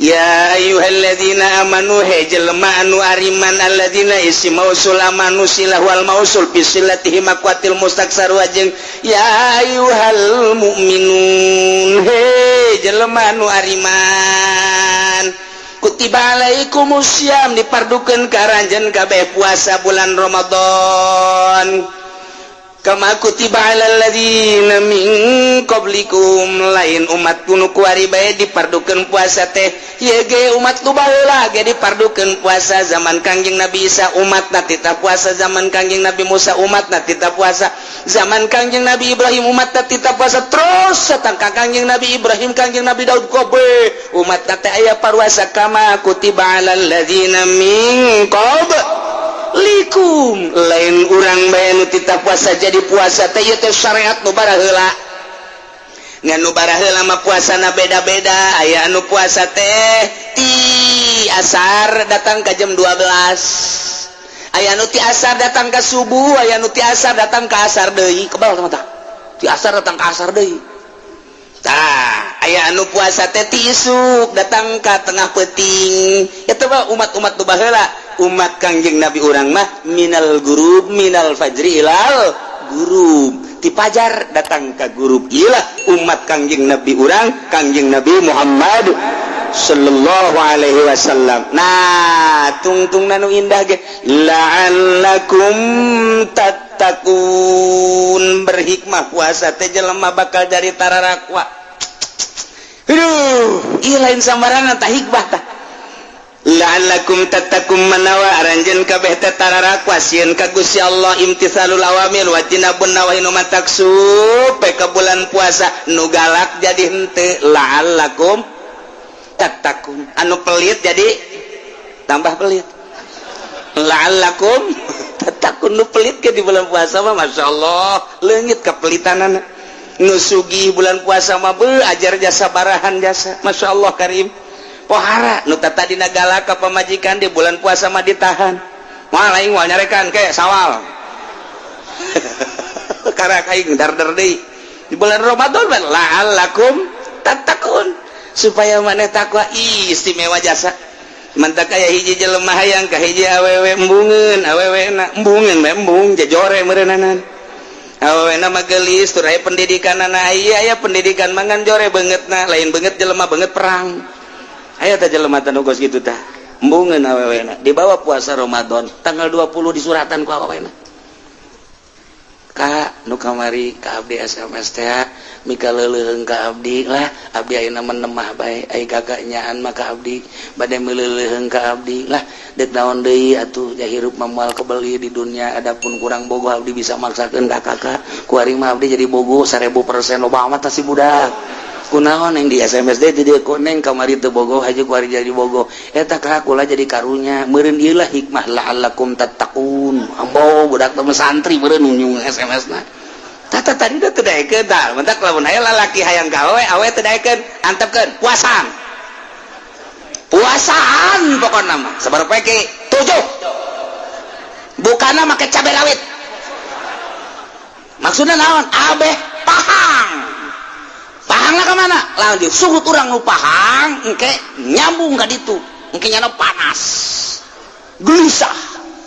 Ya ayyuhalladzina amanu, he jelema anu ariman, alladzina isim mausul amanu silah wal mausul bi silatihi maqwatil mustaksar wajeng ya ayyuhal mu'minun, he jelema anu ariman, kutiba alaikumusiyam dipardukeun ka aranjeun kabeh puasa bulan Ramadan, kama kutiba alal ladzina min qablikum, lain umat nu kuari bae dipardukeun puasa teh, ieu ge umat nu baheula ge dipardukeun puasa. Zaman Kangjeng Nabi Isa umatna titah puasa, zaman Kangjeng Nabi Musa umatna titah puasa, zaman Kangjeng Nabi Ibrahim umatna titah puasa, terus satang ka Kangjeng Nabi Ibrahim, Kangjeng Nabi Daud, kabeh umatna teh aya paruasa. Kama kutiba alal ladzina min qablikum, lain urang bae nu titah puasa. Jadi puasa teh ieu teh syariat nu baraheula. Ngan nu baraheula mah puasana beda-beda. Aya anu puasa teh ti asar datang ka jam 12, aya anu ti asar datang ka subuh, aya anu ti asar datang ka asar deui. Kebal teh mata ti asar datang ka asar deui. Tah, aya anu puasa teh ti isuk datang ka tengah peuting. Eta mah umat-umat nu baheula. Umat Kangjeng Nabi urang mah minal gurub, minal fajri ilal gurub, ti pajar datang ka gurub. Iyalah umat Kangjeng Nabi urang, Kangjeng Nabi Muhammad sallallahu alaihi wasallam. Nah, tungtung nu indah ge la'allakum tattaqun. Berhikmah puasa teh, jelema bakal jadi tararakwa. Aduh, ieu lain sambarangan tah hikmah tah. La'allakum tattaqun, manawa aranjeun kabeh teh tararakwa sieun ka Gusti Allah, imtithalul awamir wa tinabun nawahi, nu matak supe ka bulan puasa nu galak jadi henteu. La'allakum tattaqun, anu pelit jadi tambah pelit. La'allakum tattaqun, nu pelit ke di bulan puasa mah Masya Allah leungit kepelitanana. Nu sugih bulan puasa mah beuh ajar jasa barahan jasa, Masya Allah karim. Pohara nu tadina galak ka pamajikan, di bulan puasa mah ditahan, moal aing moal nyarekan ke sawal karak aing dar deui. Di bulan Ramadan mah la'allakum tattaqun, supaya maneh takwa. Ih, istimewa jasa. Mantak aya hiji jelema hayang ka hiji awewe, embungeun awewe na, embungeun bae, embung jajore meureunana. Awewe na mah geulis tur aya pendidikanana, aya aya pendidikan mangan jore beungeutna, lain beungeut jelema, beungeut perang. Aya tah jelema tah nu geus kitu tah, embungeun awewena. Dibawa puasa Ramadan tanggal 20 disuratan ku awewena, "Kak, nu kamari ka abdi SMS teh mika leuleuheung ka abdi lah, abdi ayeuna mah nemah bae, ai kakak nyaan mah ka abdi bade meuleuheung ka abdi lah, deuk naon deui atuh, ja hirup mah moal kebeli di dunia. Adapun kurang bogoh abdi bisa maksakeun ka kakak, kuari mah abdi jadi bogoh 1000%." Loba amat tah si budak. "Kunaon yang di SMS deh jadi neng kamari teu bogoh aja, kuari jadi bogoh eta ka kula jadi karunya meureun." Ieu lah hikmah la'allakum tattaqun. Ambo budak teh santri meureun nyung SMS na. Tata tadi udah teu daekeun tah. Mentak lamun aya lalaki hayang ka awewe, awewe teu daekeun, antepkeun puasaan. Puasaan pokona mah sabar poe tujuh. Bukana make cabe rawit. Maksudna naon? Abeh pahang. Pahangna ka mana? Lamun disuhut urang nu pahang engke nyambung ka ditu. Engke nyana panas. Gelisah.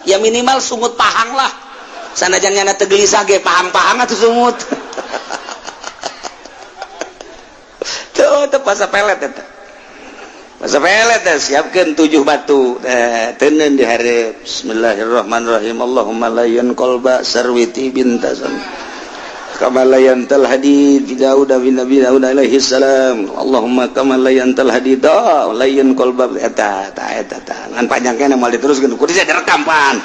Ya minimal sungut pahang lah. Sanajan nyana teu gelisah ge pahang-pahang atuh sungut. Tuh, teu puasa pelet eta. Puasa pelet teh siapkeun 7 batu. Teh teuneun di hareup. Bismillahirrahmanirrahim. Allahumma layyan qalba sarwiti bintasam. Kama layyantal hadid fi Daud bin Nabi Daud alaihi salam. Allahumma kama layyantal hadid layyan qalba eta ta eta ta. Ngan panjang keneh moal diteruskeun kudu direkam pan.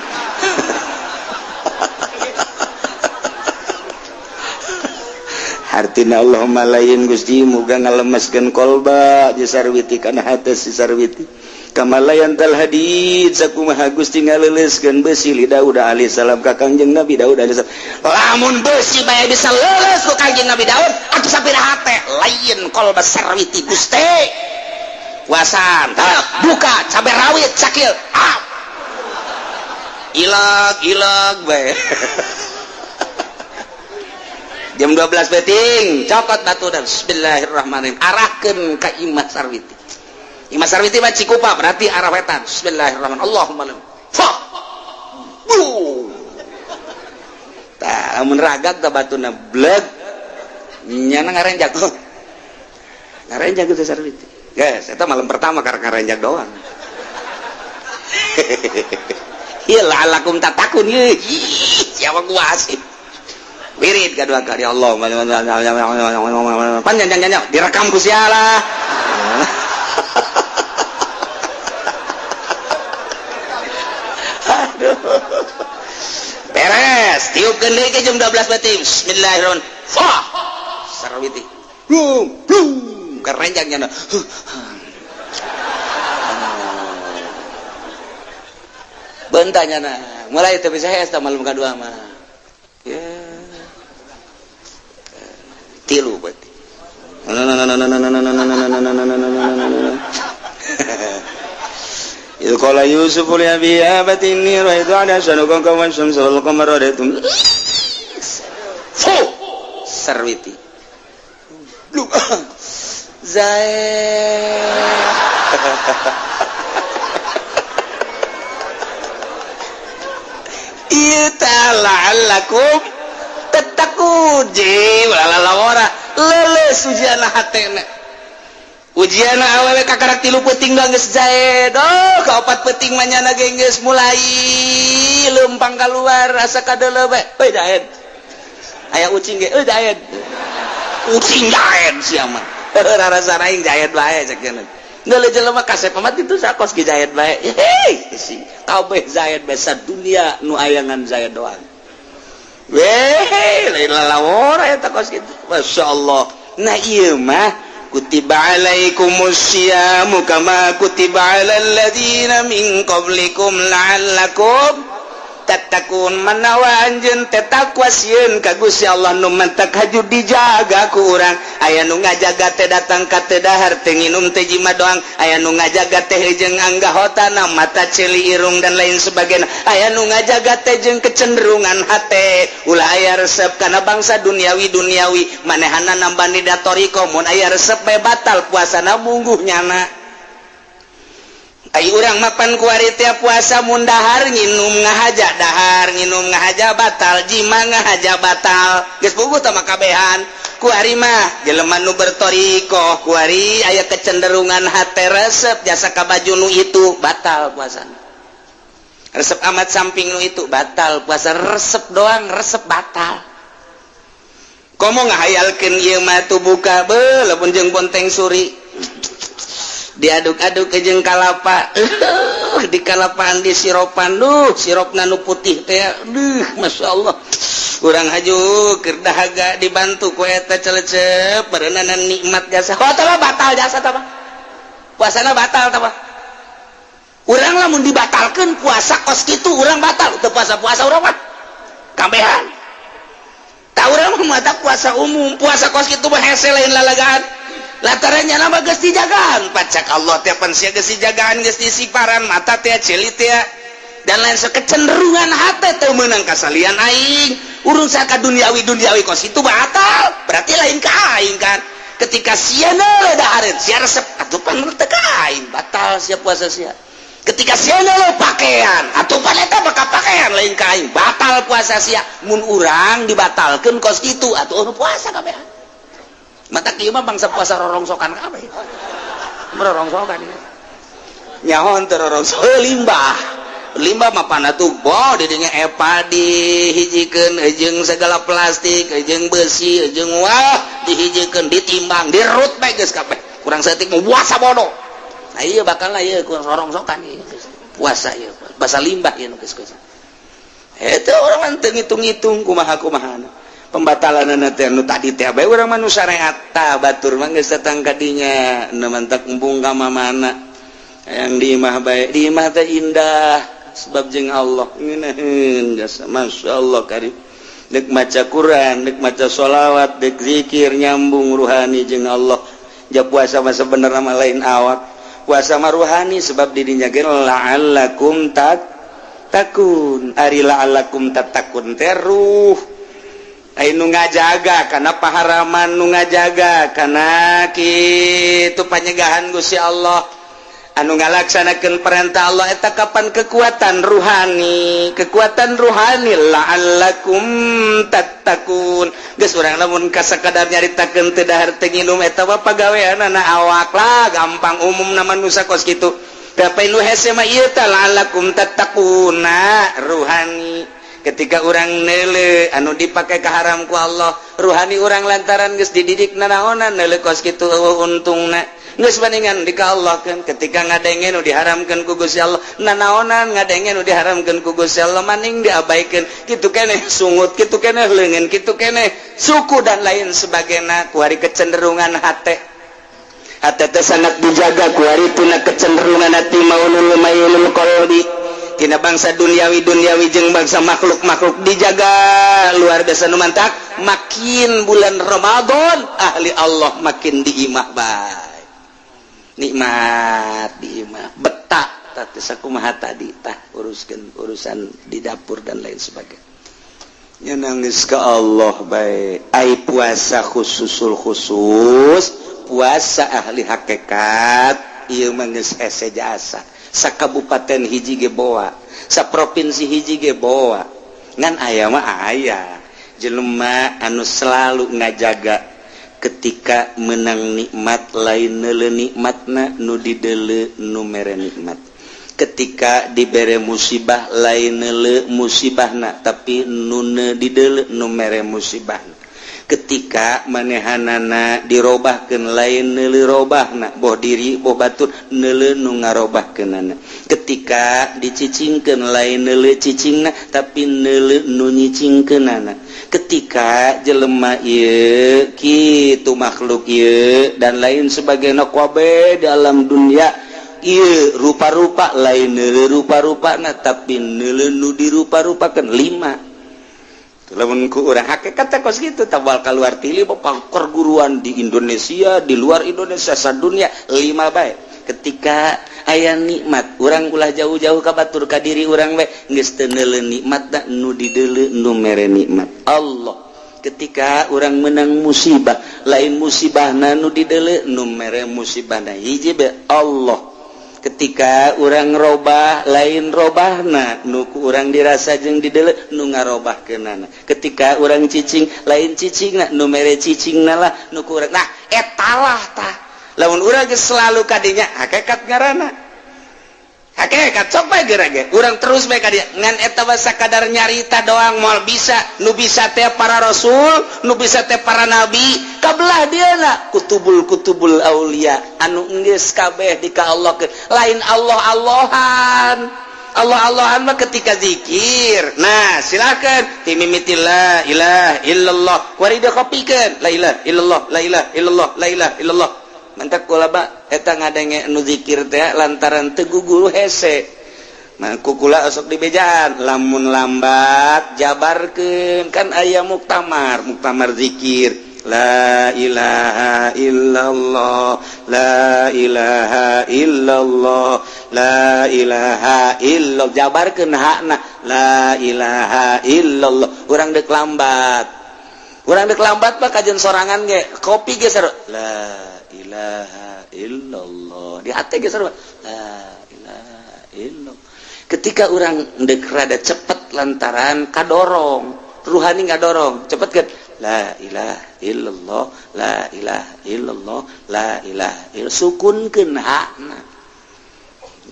Hartina Allahumma lain Gusti, muga ngalemeskeun kolba ji Sarwiti kana hate si Sarwiti, kama layyantal hadid, sakumaha Gusti ngaleuleuskeun besi li Daud alaihi salam, ka Kangjeng Nabi Daud alaihi salam.
Lamun besi bae bisa leuleus ku Kangjeng Nabi Daud, atuh sapira hate, lain kolba Sarwiti. Gusti kuasaan buka cabai rawit cakil, ah ilag ilag bae. Jam 12 peuting cokot batu dan bismillahirrahmanirrahim, arahkeun ka imah Sarwiti. Imah Sarwiti mah Cikupa, berarti arah wetan. Bismillahirrahmanirrahim, Allahumma fa bu. Tah, lamun ragag tah batuna bleg, nyana ngarenjak, ngarenjak itu Sarwiti. Guys, eta malam pertama karena ngarenjak doang. Iya, la'allakum tattaqun. Ye, siapa gua sih? Wirid kedua kali, Allah panjang panjang, direkam ku siala. Aduh, beres, tiupkeun deui ke jam 12 peuting, bismillahirrahmanirrahim, fa Sarwiti blum blum kerenjangnya. Bentanya, nah mulai teu bisa hese malam kedua mah ya. Tilu berarti.
إذ قال يوسف لأبيه يا أبت إني رأيت أحد عشر كوكبا والشمس والقمر رأيتهم
Fu Sarwiti lu Zaid la'allakum tattaqun. Ji lalawara leuleus ujian hatena, ujian awewe kakarak 3 peuting doang geus jae. Oh, kaopat peuting mah nyana ge geus mulai leumpang keluar, asa kadeuleu bae. Euy, daed aya ucing ge, euy daed ucing, daed sia mah rarasa aing jaed bae cek cenah. Ngeuleuh jelema kasep amat itu sakos ge jaed bae. Hei, si kabeh zaid bae, dunia nu ayangan zaid doang. Weh, lain lalawara eta kos kitu. Masya Allah. Nah ieu mah kutiba alaikumusyiamu kama kutiba alal ladzina min qablikum la'allakum tattaqun. Manawa anjeun teh takwa sieun ka Gusti Allah, nu mantak haju dijaga ku urang. Aya nu ngajaga teh datang ka teu dahar, teu nginum, teh jima doang. Aya nu ngajaga teh jeung anggahotana, mata, ceuli, irung, dan lain sebagainya. Aya nu ngajaga teh jeung kecenderungan hate, ulah aya resep kana bangsa duniawi duniawi. Manehana nambani da thoriqoh, mun aya resep bae batal puasana, mungguh nyana. Ai urang mapan kuari tiap puasa mun dahar nginum ngahaja, dahar nginum ngahaja batal, jima ngahaja batal, geus puguh tah mah kabehan. Kuari mah jelema nu berthoriqoh, kuari aya kecenderungan hate resep jasa ka baju nu itu, batal puasana. Resep amat samping nu itu, batal puasa. Resep doang, resep batal. Komo ngahayalkeun ieu mah tuh buka be lamun jeung bonteng suri diaduk-aduk ke jeung kalapa, di kalapaan di siropan, duh sirop nu putih teh, duh masya Allah. Urang haju keur dahaga dibantu ku eta celecep berenana nikmat jasa. Oh, tah batal jasa tah, puasana batal tah. Urang lamun dibatalkeun puasa kos kitu, urang batal teu puasa-puasa urang mah kabehan. Tah, urang mah mata puasa umum, puasa kos kitu mah hese, lain lalagaan. Lantarannya nama geus dijagaan pacak Allah teh pan sia geus dijagaan, geus disiparan mata teh, ceuli teh, dan lain kecenderungan hate teu meunang kasalian aing. Urung saka duniawi duniawi kos itu batal, berarti lain ka aing kan. Ketika sia neuleuh dahareun sia resep, atuh pan teu ka aing, batal sia puasa sia. Ketika sia neuleuh pakaian, atuh pan eta bakal pakaian, lain ka aing, batal puasa sia. Mun urang dibatalkeun kos kitu, atuh anu puasa kabehan. Mata kieu mah bangsa puasa rorongsokan kabeh, rorongsokan nyaho teu rorongso limbah limbah mah pana tuh bo didinya epa dihijikeun jeung segala plastik jeung besi jeung wah dihijikeun, ditimbang, dirut bae geus kabeh. Kurang saeutik mau puasa bodoh. Nah ieu bakal lah ieu kurang rorongsokan ieu puasa, ieu bahasa limbah ieu geus geus. Eta orang teu ngitung-ngitung kumaha-kumaha.
Pembatalan teh nu tadi teh bae urang mah nu syariat. Tah, batur mah geus datang ka dinya, nu mantak embung ka mamana yang di imah bae. Di imah teh indah sebab jeung Allah ngeunaheun jasa, masyaallah karim. Dek maca Quran, dek maca sholawat, dek zikir, nyambung ruhani jeung Allah. Ja puasa mah sebenarnya mah lain awak, puasa mah ruhani, sebab didinya ge la'allakum tattaqun. Ari la'allakum tattaqun teh ruh. Ai nu ngajaga kana paharaman, nu ngajaga kana kitu panyegahan Gusti Allah, anu ngalaksanakeun perintah Allah, eta kapan kekuatan ruhani, kekuatan ruhani la'allakum tattaqun. Geus urang lamun kasakadar nyaritakeun teu dahar teu nginum, eta mah pagaweanana awak lah, gampang, umumna manusia kos kitu. Tapi nu hese mah ieu teh la'allakum tattaquna ruhani. Ketika orang neuleu anu dipakai kaharam ku Allah, ruhani orang lantaran geus dididik nanaonan neuleu kos kitu euweuh untungna, geus bandingan di ka Allah kan. Ketika ngadenge nu diharamkeun ku Gusti Allah, nanaonan ngadenge nu diharamkeun ku Gusti Allah, maning diabaikeun kitu keneh, sungut kitu keneh, leungeun kitu keneh, suku dan lain sebagainya. Kuari kecenderungan hate, hate teh sangat dijaga kuari tina kecenderungan hati maulul mailul qalbi, tina bangsa duniawi duniawi jeung bangsa makhluk-makhluk dijaga luar biasa. Nu mantak makin bulan Ramadan ahli Allah makin di imah bae, nikmat di imah betah. Tah, sakumaha tadi tah, uruskeun urusan di dapur dan lain sebagainya, nangis ke Allah bae. Ai puasa khususul khusus, puasa ahli hakikat ieu mah geus hese jasa. Sakabupaten hiji ge boa, sa provinsi hiji ge boa. Ngan aya mah aya jelema anu selalu ngajaga, ketika menang nikmat lain neuleu nikmatna, nu dideuleu nu mere nikmat. Ketika dibere musibah lain neuleu musibahna, tapi nu dideuleu nu mere musibahna. Ketika manehanana dirobahkeun lain neuleu robahna, boh diri boh batur, neuleu nu ngarobahkeunana. Ketika dicicingkeun lain neuleu cicingna, tapi neuleu nu nyicingkeunana. Ketika jelema ieu kitu, makhluk ieu dan lain sebagainya, kabeh dalam dunia ieu rupa-rupa, lain neuleu rupa-rupana, tapi neuleu nu dirupa-rupakeun. Lima lamun ku urang hakikat teh kos kitu, tabal keluar tili perguruan di Indonesia, di luar Indonesia, sadunia. Lima bae. Ketika aya nikmat, urang ulah jauh-jauh ka batur, ka diri urang bae, geus teu neuleu nikmat, nu dideuleu nu mere nikmat, Allah. Ketika orang menang musibah, lain musibahna nu dideuleu, nu mere musibahna hiji bae, Allah. Ketika orang robah, lain robahna nu ku urang dirasa jeung dideuleu, nu ngarobahkeunana. Ketika orang cicing, lain cicingna, nu mere cicingna lah nu ku urang. Nah, etalah tah lamun urang geus selalu kadinya, hakikat ngaranna hakikat. Sok bae geura ge urang terus bae ka dieu, ngan eta mah sakadar nyarita doang, moal bisa. Nu bisa teh para rasul, nu bisa teh para nabi, kabelah dieuna kutubul kutubul aulia anu geus kabeh di ka Allah. Lain Allah Allahan, Allah Allahan mah ketika zikir. Nah, silakan timimiti la ilaha illallah, kuari kopikeun la ilaha illallah, la ilaha illallah, la ilaha illallah. Mantak kula ba eta ngadenge nu zikir teh lantaran teu guru hese. Nah, kukula osok di bejaan lamun lambat jabarkeun, kan aya muktamar, muktamar zikir la ilaha illallah, la ilaha illallah, la ilaha illallah. Jabarkeun hakna la ilaha illallah. Urang dek lambat, urang dek lambat mah kajian sorangan ge kopi ge seru la ilaha illallah, di hati ge seru la ilaha illallah. Ketika orang dek rada cepet lantaran kadorong ruhani, nggak dorong cepet kan, la ilaha illallah, la ilaha illallah, la ilaha illallah, sukunkeun hakna.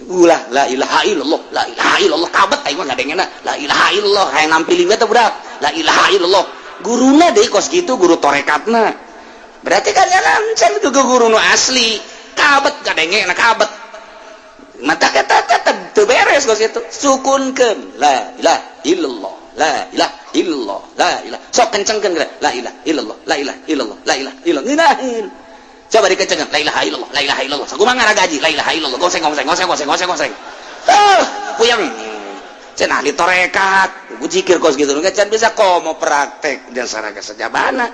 Ulah la ilaha illallah, la ilaha illallah, kabet aing mah ngadengena la ilaha illallah, hayang nampilin teh budak la ilaha illallah. Guruna deui kos kitu, guru torekatna berarti kan jalan ke guru nu asli, kabet kadenge na, kabet mata kata tetep teu beres kos itu. Sukunkeun la ilaha illallah, la ilaha. illallah, la ilaha. Sok kencengkeun, la ilaha illallah, la ilaha illallah, la ilaha illallah. Ngeunaheun. Coba dikencengkeun, la ilaha illallah, la ilaha illallah. Sakumaha ngaragaji, la ilaha illallah. Goseng, goseng, goseng, goseng, goseng, goseng. Ah, puyeng. Cenah ahli torekat, ku zikir kos gitu. Can bisa komo praktek dasar sejabana.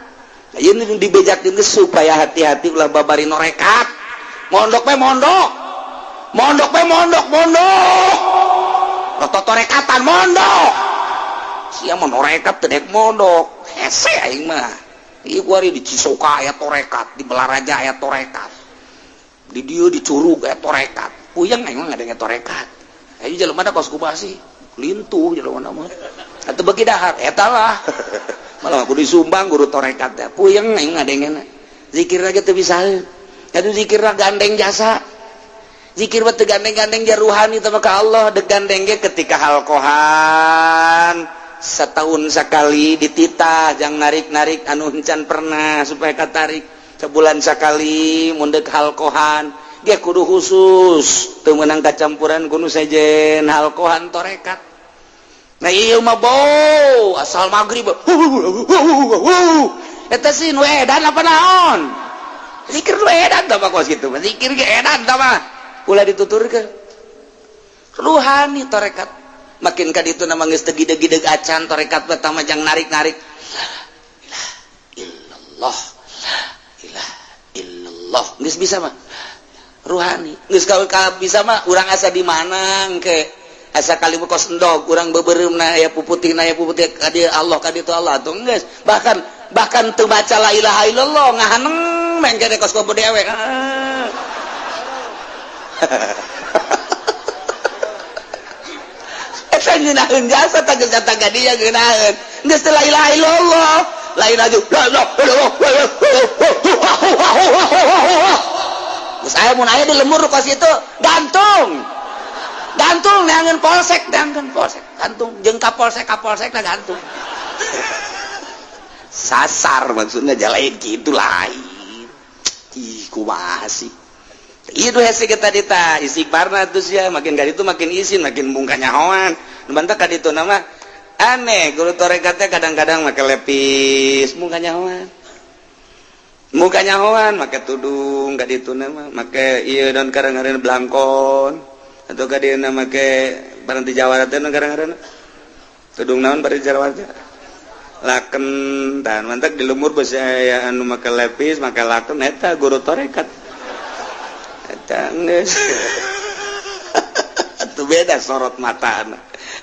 Ieu dibejakeun supaya hati-hati ulah babari norekat. Mondok we mondok. Mondok we mondok, mondok. Roto torekatan mondok. Sia mah norekat teu dek mondok. Hese aing mah. Ieu kuari di Cisoka aya torekat, di Balaraja aya torekat. Di dieu di Curug aya torekat. Puyeng aing mah ngadenge torekat. Ayo jelema da kos kumaha sih? Lintuh jelema mah. Atuh beuki dahar eta lah. Malah aku disumbang guru torekat teh. Puyeng aing ngadengena. Zikir lagi teu bisa. Atuh zikir gandeng jasa. Zikir mah teu gandeng-gandeng jaruhani teh ka Allah, dek gandeng ge ketika halqohan setahun sekali dititah jang narik-narik anu encan pernah supaya katarik. Sebulan sekali mun dek halqohan ge kudu khusus teu meunang kacampuran kudu sejen halqohan torekat. Nah ieu mah bau asal maghrib eta sih nu edan apa naon? Zikir nu edan tah mah kos kitu. Zikir ge edan tah mah. Ulah dituturkeun. Ruhani torekat. Makin ka ditu nama geus teu gideg-gideg acan torekat pertama jang narik-narik. La ilaha illallah. La ilaha illallah. Geus bisa mah. Ruhani. Geus ka bisa mah urang asa di mana engke. Asa kali kos endog urang beubeureumpna aya puputihna aya puputih ka dieu Allah ka ditu Allah atuh geus. Bahkan bahkan teu baca la ilaha illallah ngahaneng mengke kos kopo dewe. Ah. Eta ngeunaheun jasa tah geus datang ka dieu ngeunaheun. Geus teu la ilaha illallah. Lain aja. La ilaha illallah. Geus aya mun aya di lemur kos itu gantung. Gantung neangan polsek, neangan polsek. Gantung jeung ka polsek na gantung. Sasar maksudnya jalain gitu lain. Ih, kumaha sih? Itu hese kita dita istighfarna terus ya makin kali itu makin izin makin bungka nyahoan. Nu bantak ka ditu nama aneh guru torekatnya kadang-kadang make lepis bungka nyahoan. Muka nyahoan make tudung ka ditu nama make ieu dan kadang-kadang blangkon atau ka dieu make barang di Jawa teh kadang-kadang tudung naon bari Jawa teh laken dan mantak di lemur besi aya anu make lepis make laken eta guru torekat eta geus atuh beda sorot mata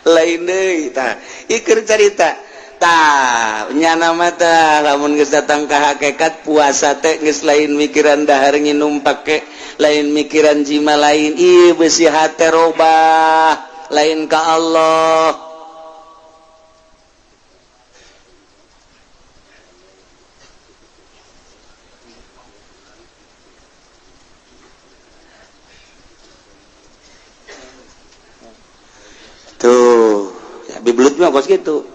lain deui tah ieu keur carita tah nyana mata lamun geus datang ka hakikat puasa teh geus lain mikiran dahar nginum pake lain mikiran jima lain ieu besi hate robah lain ka Allah. Tuh, ya bibelut mah kos gitu.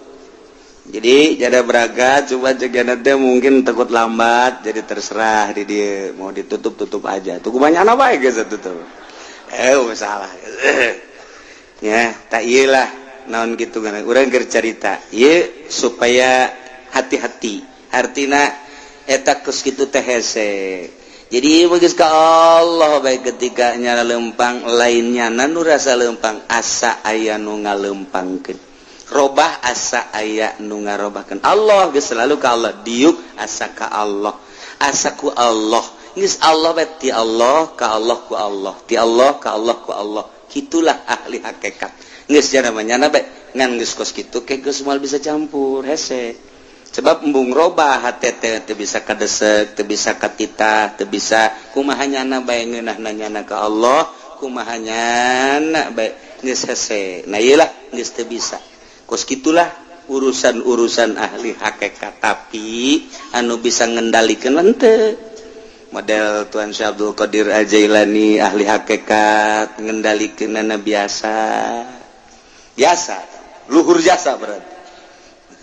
Jadi jada beraga coba jaga nanti mungkin takut lambat jadi terserah di dia mau ditutup tutup aja. Tuh banyak apa ya guys tutup. Masalah. Ya, tak iyalah naon gitu kan. Urang keur carita. Ieu supaya hati-hati. Artina eta kos kitu teh hese. Jadi bagus ka Allah baik ketika nyala lempang lainnya nu rasa lempang asa aya nu ngalempangkeun. Robah asa aya nu ngarobahkeun. Allah geus selalu ka Allah diuk asa ka Allah. Asa ku Allah. Geus Allah bae ti Allah ka Allah ku Allah. Ti Allah ka Allah ku Allah. Kitulah ahli hakikat. Geus jana mah nyana bae ngan geus kos kitu ke geus moal bisa campur hese. Sebab embung robah hate teh teu bisa kadesek, teu bisa katitah, teu bisa kumaha nyana bae ngeunahna nyana ka Allah, kumaha nyana bae geus hese. Nah ieu lah geus teu bisa. Kos kitulah urusan-urusan ahli hakikat tapi anu bisa ngendalikeun henteu. Model Tuan Syekh Abdul Qadir Al-Jailani ahli hakikat ngendalikeunana biasa. Biasa, luhur jasa berarti.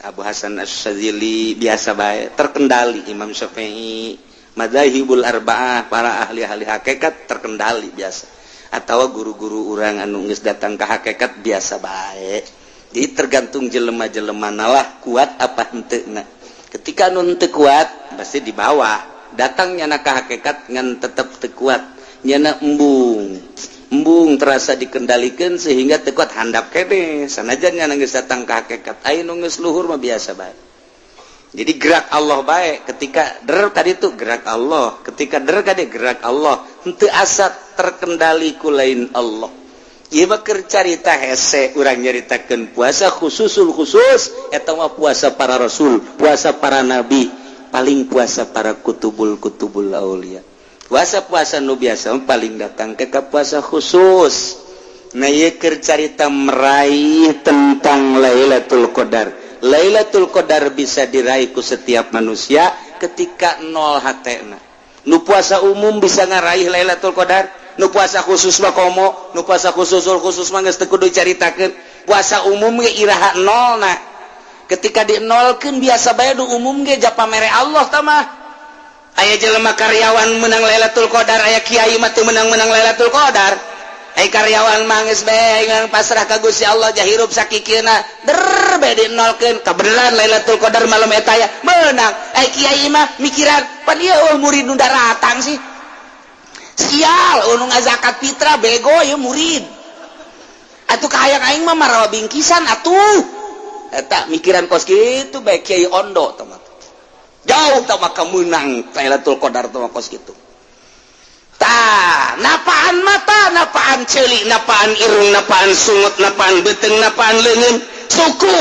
Abu Hasan Asy-Syadzili biasa bae terkendali. Imam Syafi'i, madzahibul arba'ah, para ahli-ahli hakikat terkendali biasa. Atau guru-guru urang anu geus datang ke hakikat biasa bae. Jadi tergantung jelema-jelema lah kuat apa henteu. Ketika nu teu kuat pasti di bawah. Datangnya na ka hakikat ngan tetep teu kuat, nyana embung embung terasa dikendalikan sehingga teu kuat, handap kene sanajan nyana geus datang ka hakikat. Aya nu geus luhur mah biasa bae. Jadi gerak Allah baik ketika der tadi itu gerak Allah, ketika der tadi gerak Allah, henteu asa terkendali ku lain Allah. Ieu mah keur carita hese urang nyaritakeun puasa khususul khusus. Eta mah puasa para rasul, puasa para nabi, paling puasa para kutubul kutubul aulia. Puasa-puasa nu biasa paling datang ke puasa khusus. Nah, ieu keur carita meraih tentang Lailatul Qadar. Lailatul Qadar bisa diraih ku setiap manusia ketika nol hatena. Nu puasa umum bisa ngaraih Lailatul Qadar, nu puasa khusus mah komo, nu puasa khususul khusus mah geus teu kudu caritakeun. Puasa umum ge iraha nolna? Ketika dinolkeun biasa bae. Nu umum ge japa mere Allah tah mah. Aya jelema karyawan menang Lailatul Qadar, aya kiai mah teu menang-menang Lailatul Qadar. Ai karyawan mah geus bae pasrah ka Gusti Allah, jahirup sakikieuna der bae dinolkeun, kabeneran Lailatul Qadar malam eta ya menang. Ai kiai mah mikiran, pan ieu eueuh murid nu daratang sih, sial, nu ngazakat fitrah bego ieu murid atuh, kahayang aing mah marawa bingkisan atuh. Eta mikiran kos kitu bae. Kiai ondo tah mah jauh tah maka menang Lailatul Qadar tah mah kos kitu. Tah, napaan mata, napaan ceuli, napaan irung, napaan sungut, napaan beuteung, napaan leungeun, suku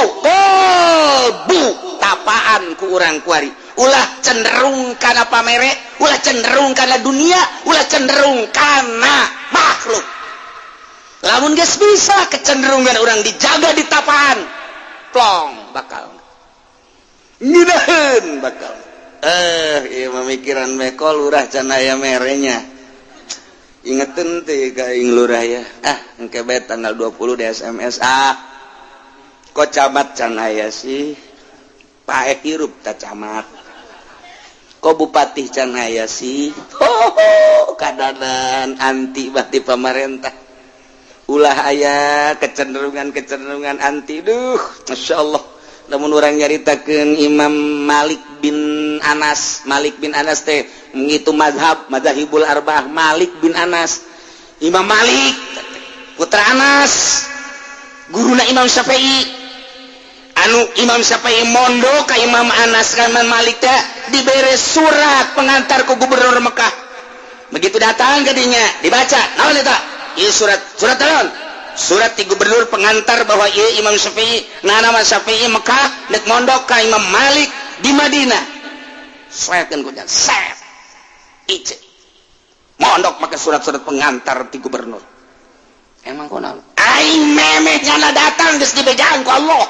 bu tapaan ku urang kuari. Ulah cenderung kana pamere, ulah cenderung kana dunia, ulah cenderung kana makhluk. Lamun geus bisa kecenderungan orang dijaga di tapaan, plong, bakal ngeunaheun, bakal ieu memikiran meko lurah can aya merenya. Ingetin teh ka aing lurah ya. Ah, engke bae tanggal 20 di SMS. Ah, kok camat can aya sih? Paeh hirup ta camat. Kok bupati can aya sih? Ho, kadanan anti bati pemerintah. Ulah aya kecenderungan-kecenderungan anti. Duh, Masya Allah. Namun orang nyaritakeun Imam Malik bin Anas. Malik bin Anas teh menghitung mazhab mazahibul arba'ah. Malik bin Anas, Imam Malik putra Anas, guruna Imam Syafi'i, anu Imam Syafi'i mondok ka Imam Anas. Kan Imam Malik teh dibere surat pengantar ke gubernur Mekah. Begitu datang ke dinya dibaca, naon eta? Ieu surat, surat naon? Surat di gubernur pengantar bahwa ieu Imam Syafi'i, nah, nama Syafi'i Mekah nek mondok ka Imam Malik di Madinah. Sekeun ku set ice mondok make surat-surat pengantar di gubernur. Emang kunaon? Aing memeh nyana datang geus dibejaan ku Allah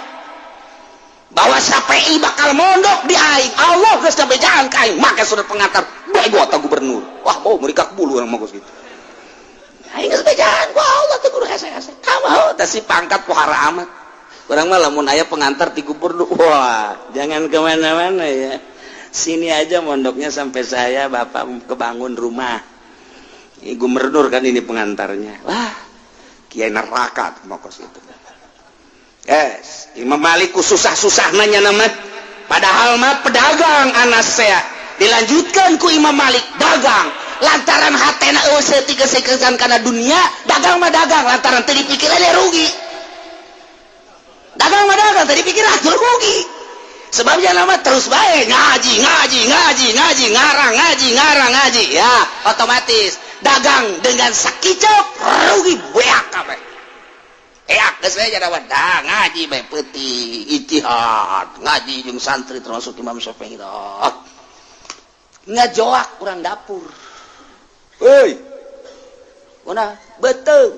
bahwa Syafi'i bakal mondok di aing. Allah geus dibejaan ka aing make surat pengantar. Bego atau gubernur? Wah, mau mereka bulu orang mah gitu. Aing geus bejaan ku Allah teh kudu hese-hese. Kamu teh si pangkat pohara amat. Urang mah lamun aya pengantar di gubernur, wah, jangan kemana-mana ya, sini aja mondoknya sampai saya bapak kebangun rumah. Ini gubernur kan ini pengantarnya. Wah, kiai neraka mau kos itu. Yes, Imam Malik susah-susah nanya nama, padahal mah pedagang Anas. Saya dilanjutkan ku Imam Malik dagang lantaran hatena eueuh tiga karena dunia. Dagang mah dagang lantaran teu dipikiran dia rugi. Dagang mah dagang teu dipikiran rugi, sebabnya nama terus baik ngaji, ngaji, ngaji, ngaji, ngarang, ngaji, ngarang, ngaji, ya otomatis dagang dengan sakicep rugi beak kabeh. Eak geus we jadi dah ngaji bae peuting, ijtihad, ngaji jeung santri termasuk Imam Syafi'i ngajoak urang dapur. Hei, mana betul.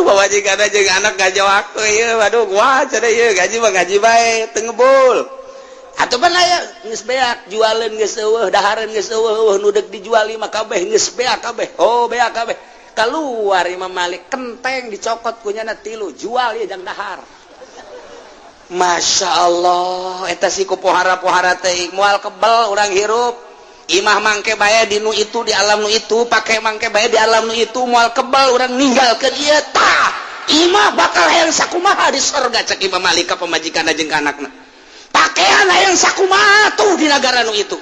Pamajikan jeung anak ngajoak ieu, waduh, gua cenah ieu gaji mah ngaji bae teu ngebul. Atuh pan aya geus beak, jualeun geus eueuh, dahareun geus eueuh, eueuh nu deuk dijual mah kabeh geus beak kabeh. Oh, beak kabeh. Keluar Imam Malik, kenteng dicokot kunyana tilu, jual ya jang dahar. Masya Allah, eta si ku pohara-pohara teh moal kebel urang hirup. Imah mangke bae di nu itu, di alam nu itu, pake mangke bae di alam nu itu, moal kebal urang ninggalkeun ieu. Tah, imah bakal hayang sakumaha di sorga? Cek Imam Malik ka pamajikan jeung ka anakna, pakaian hayang sakumaha tuh di negara nu itu?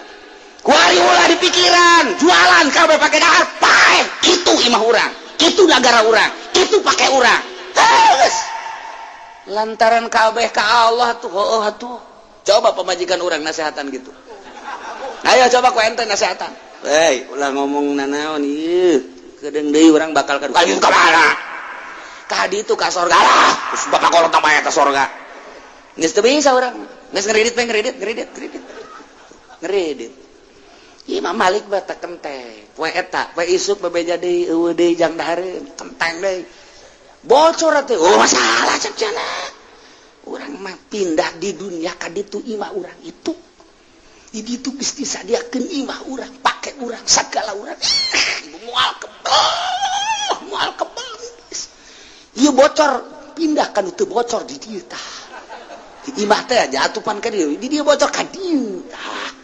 Kuari ulah di pikiran jualan kabeh, pake dahar pae. Itu imah urang, itu negara urang, itu pake urang. Terus lantaran kabeh ka Allah tuh. Oh, tuh coba pamajikan urang nasehatan gitu. Ayo coba ku ente nasehatan. Hei, ulah ngomong nanaon ieu. Kedeung deui urang bakal ka ka mana? Ka ditu, ka sorga lah. Terus bapak kolot namanya ka sorga. Geus teu bisa urang. Geus ngeridit we, ngeridit, ngeridit, ngeridit. Ngeridit. Imam Malik bata kenteng. Poe eta, poe isuk bebeja deui, eueuh deui jang dahareun, kenteng deui. Bocor teh. Oh, masalah cek cenah. Urang mah pindah di dunia ka ditu, imah urang itu. Di ditu geus disadiakeun imah urang, pake urang, sagala urang. Moal kebel, moal kebel. Ieu bocor pindah kan teu bocor di dieu tah. Di imah teh jatupan ka dieu, di dieu bocor ka dieu tah.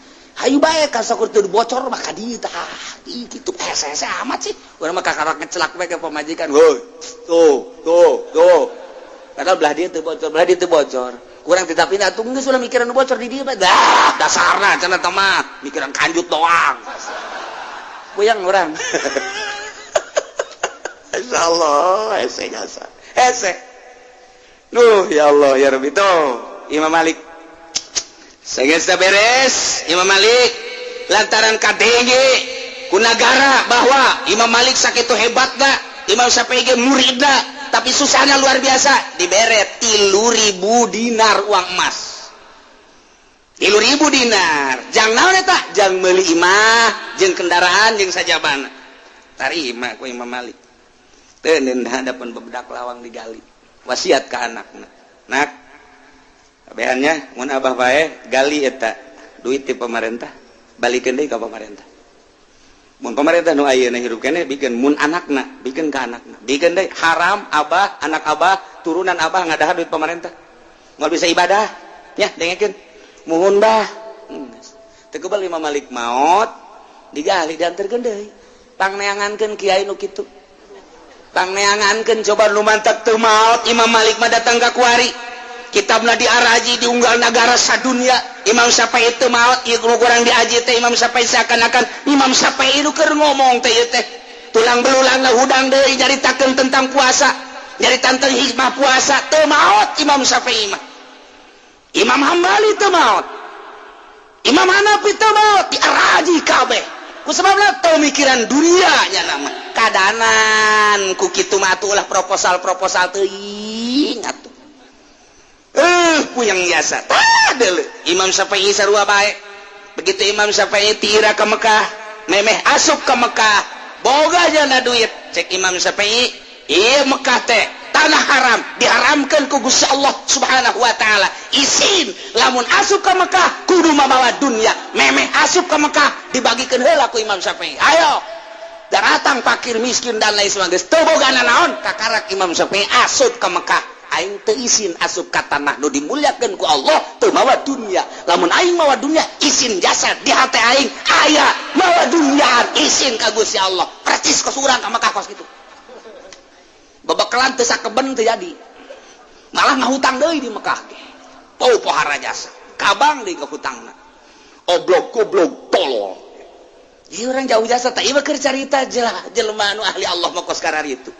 Hayu bae ka sakur teu bocor mah ka dieu tah. Ih, kitu hese-hese amat sih. Urang mah kakarak ngecelak bae ke pamajikan. Woi, tuh, tuh, tuh. Padahal belah dieu teu bocor, belah dieu teu bocor. Kurang tidak pindah tuh, geus ulah mikiran bocor di dieu mah. Dah, dasarna cenah teh mah mikiran kanjut doang. Puyang urang. Insyaallah hese jasa. Hese. Duh, ya Allah ya Rabbi, tuh Imam Malik. Geus beres Imam Malik, lantaran kadenge ku nagara bahwa Imam Malik sakitu hebatna, Imam Syafi'i ge muridna, tapi susahnya luar biasa, dibere 3000 dinar uang emas. 3000 dinar jang naon eta? Jang meuli imah jeung kendaraan jeung sajabana. Tarima ku Imam Malik teu hadapan bebedak lawang digali, wasiat ke anakna, "Nak, kabehannya mun abah bae, gali eta duit di pemerintah, balikeun deui ka pemerintah." Mun pemerintah nu ayeuna hirup keneh, bikin. Mun anakna, bikin ke anakna, bikin deui. Haram abah, anak abah, turunan abah ngadahar duit pemerintah, nggak bisa ibadah ya. Dengekeun, muhun bah. Teu kebal Imam Malik maot, digali, dianterkeun deui. Pangneangankeun kiai nu kitu, pangneangankeun coba nu mantak teu maot. Imam Malik mah datang ka kuari, kitabna diaraji, diunggal negara sadunia. Imam Syafi'i teu maot, ieu nu kurang diaji teh Imam Syafi'i. Seakan-akan Imam Syafi'i nu keur ngomong teh ieu teh tulang belulang lah, hudang deui nyaritakeun tentang puasa, nyaritakeun tentang hikmah puasa. Teu maot Imam Syafi'i mah. Imam Hambali teu maot, Imam Hanafi teu maot, diaraji kabeh. Ku sebabna teu mikiran dunia nya nama kadanan. Ku kitu mah atuh ulah proposal-proposal teuing atuh. Puyeng jasa. Tah, deuleu Imam Syafi'i sarua bae. Begitu Imam Syafi'i tira ke Mekah, memeh asup ke Mekah, boga jana duit. Cek Imam Syafi'i, iya Mekah teh tanah haram, diharamkan ku Gusti Allah Subhanahu wa Ta'ala. Isin lamun asup ke Mekah kudu mamawa dunia. Memeh asup ke Mekah, dibagikan heula ku Imam Syafi'i. Ayo datang fakir miskin dan lain sebagainya, teu boga naon. Kakarak Imam Syafi'i asup ke Mekah, "Aing teu isin asup ka tanah nu dimuliakeun ku Allah teu mawa dunia. Lamun aing mawa dunia, isin jasa di hati aing aya mawa dunia, isin ka Gusti Allah." Percis kos urang ka Mekah kos kitu. Babakalan teu sakeben, teu jadi, malah ngahutang deui di Mekah ge. Pau pohara jasa kabang deui ka hutangna. Oblog goblok tolol. Ieu urang jauh jasa teh. Ieu keur carita jelema anu ahli Allah mah kos itu.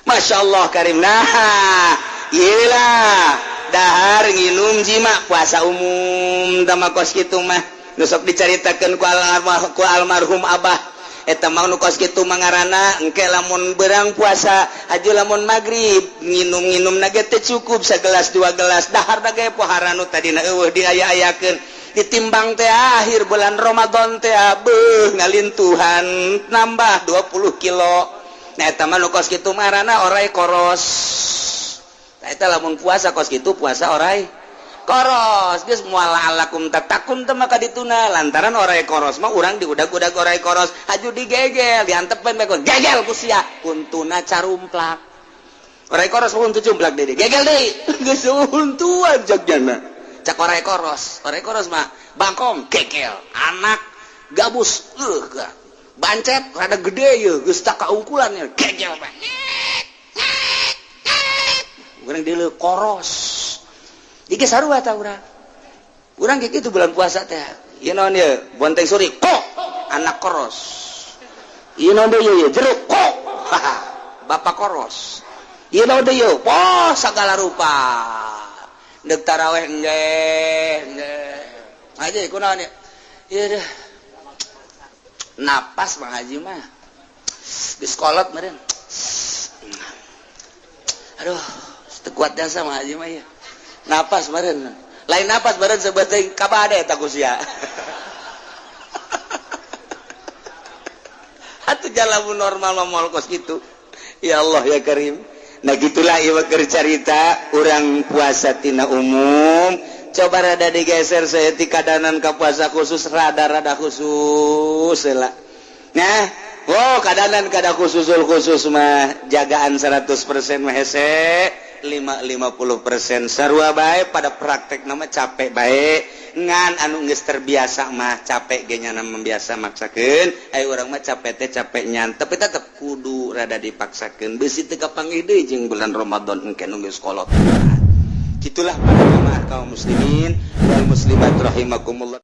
Masya Allah karim. Nah, iyalah, dahar, nginum, jima, puasa umum tama kos kitu mah. Nu sok dicaritakeun ku almarhum abah eta mah nu kos kitu mangarana engke lamun berang puasa aja, lamun maghrib nginum-nginum nage teu cukup segelas dua gelas, dahar nage pohara nu tadina eueuh diaya-ayakeun. Ditimbang teh akhir bulan Ramadan teh, beuh, ngalintuhan nambah 20 kilo. Nah, eta mah nu kos kitu marana orai koros. Nah, eta lamun puasa kos kitu puasa orai koros. Geus moal alakum tatakun teh maka dituna lantaran orai koros mah urang diudag-udag orai koros, haju digegel, diantepen bae, gegel ku sia, untuna carumplak. Orai koros mah untu cumplak deui, gegel deui, geus untuan jagjana. Cak orai koros, orai koros mah bangkong gegel anak. Gabus bancet rada gede ye, geus tak kaungkulan ya, gegel bae. Urang deuleu koros. Iki sarua ta urang. Urang kayak gitu bulan puasa teh. Ieu naon ieu? Bonteng suri kok anak koros. Ieu naon deui ieu? Jeruk kok. Bapak koros. Ieu naon deui ieu? Wah, segala rupa. Deuk taraweh engge, engge. Aja kunaon ieu? Ieu deh. Napas Bang Haji mah. Geus kolot meureun. Aduh, teu kuat jasa Bang Haji mah ieu. Napas meureun. Lain napas meureun sebeuting kabade eta ku sia. Atuh jalan normal mah moal kos kitu. Ya Allah ya Karim. Nah gitulah ieu keur carita urang puasa tina umum. Coba rada digeser saeutik kadanan ka puasa khusus, rada-rada khusus lah. Nah, oh kadanan kada khususul khusus mah jagaan 100% mah hese, 5 50% sarua bae pada praktek nama capek bae ngan anu geus terbiasa mah capek ge nyana membiasa maksakeun. Aya urang mah capek teh capek nyan, tapi tetep kudu rada dipaksakeun beusi teu kapanggih deui jeung bulan Ramadan engke nu geus kolot. Gitulah para jamaah kaum muslimin wal muslimat rahimakumullah.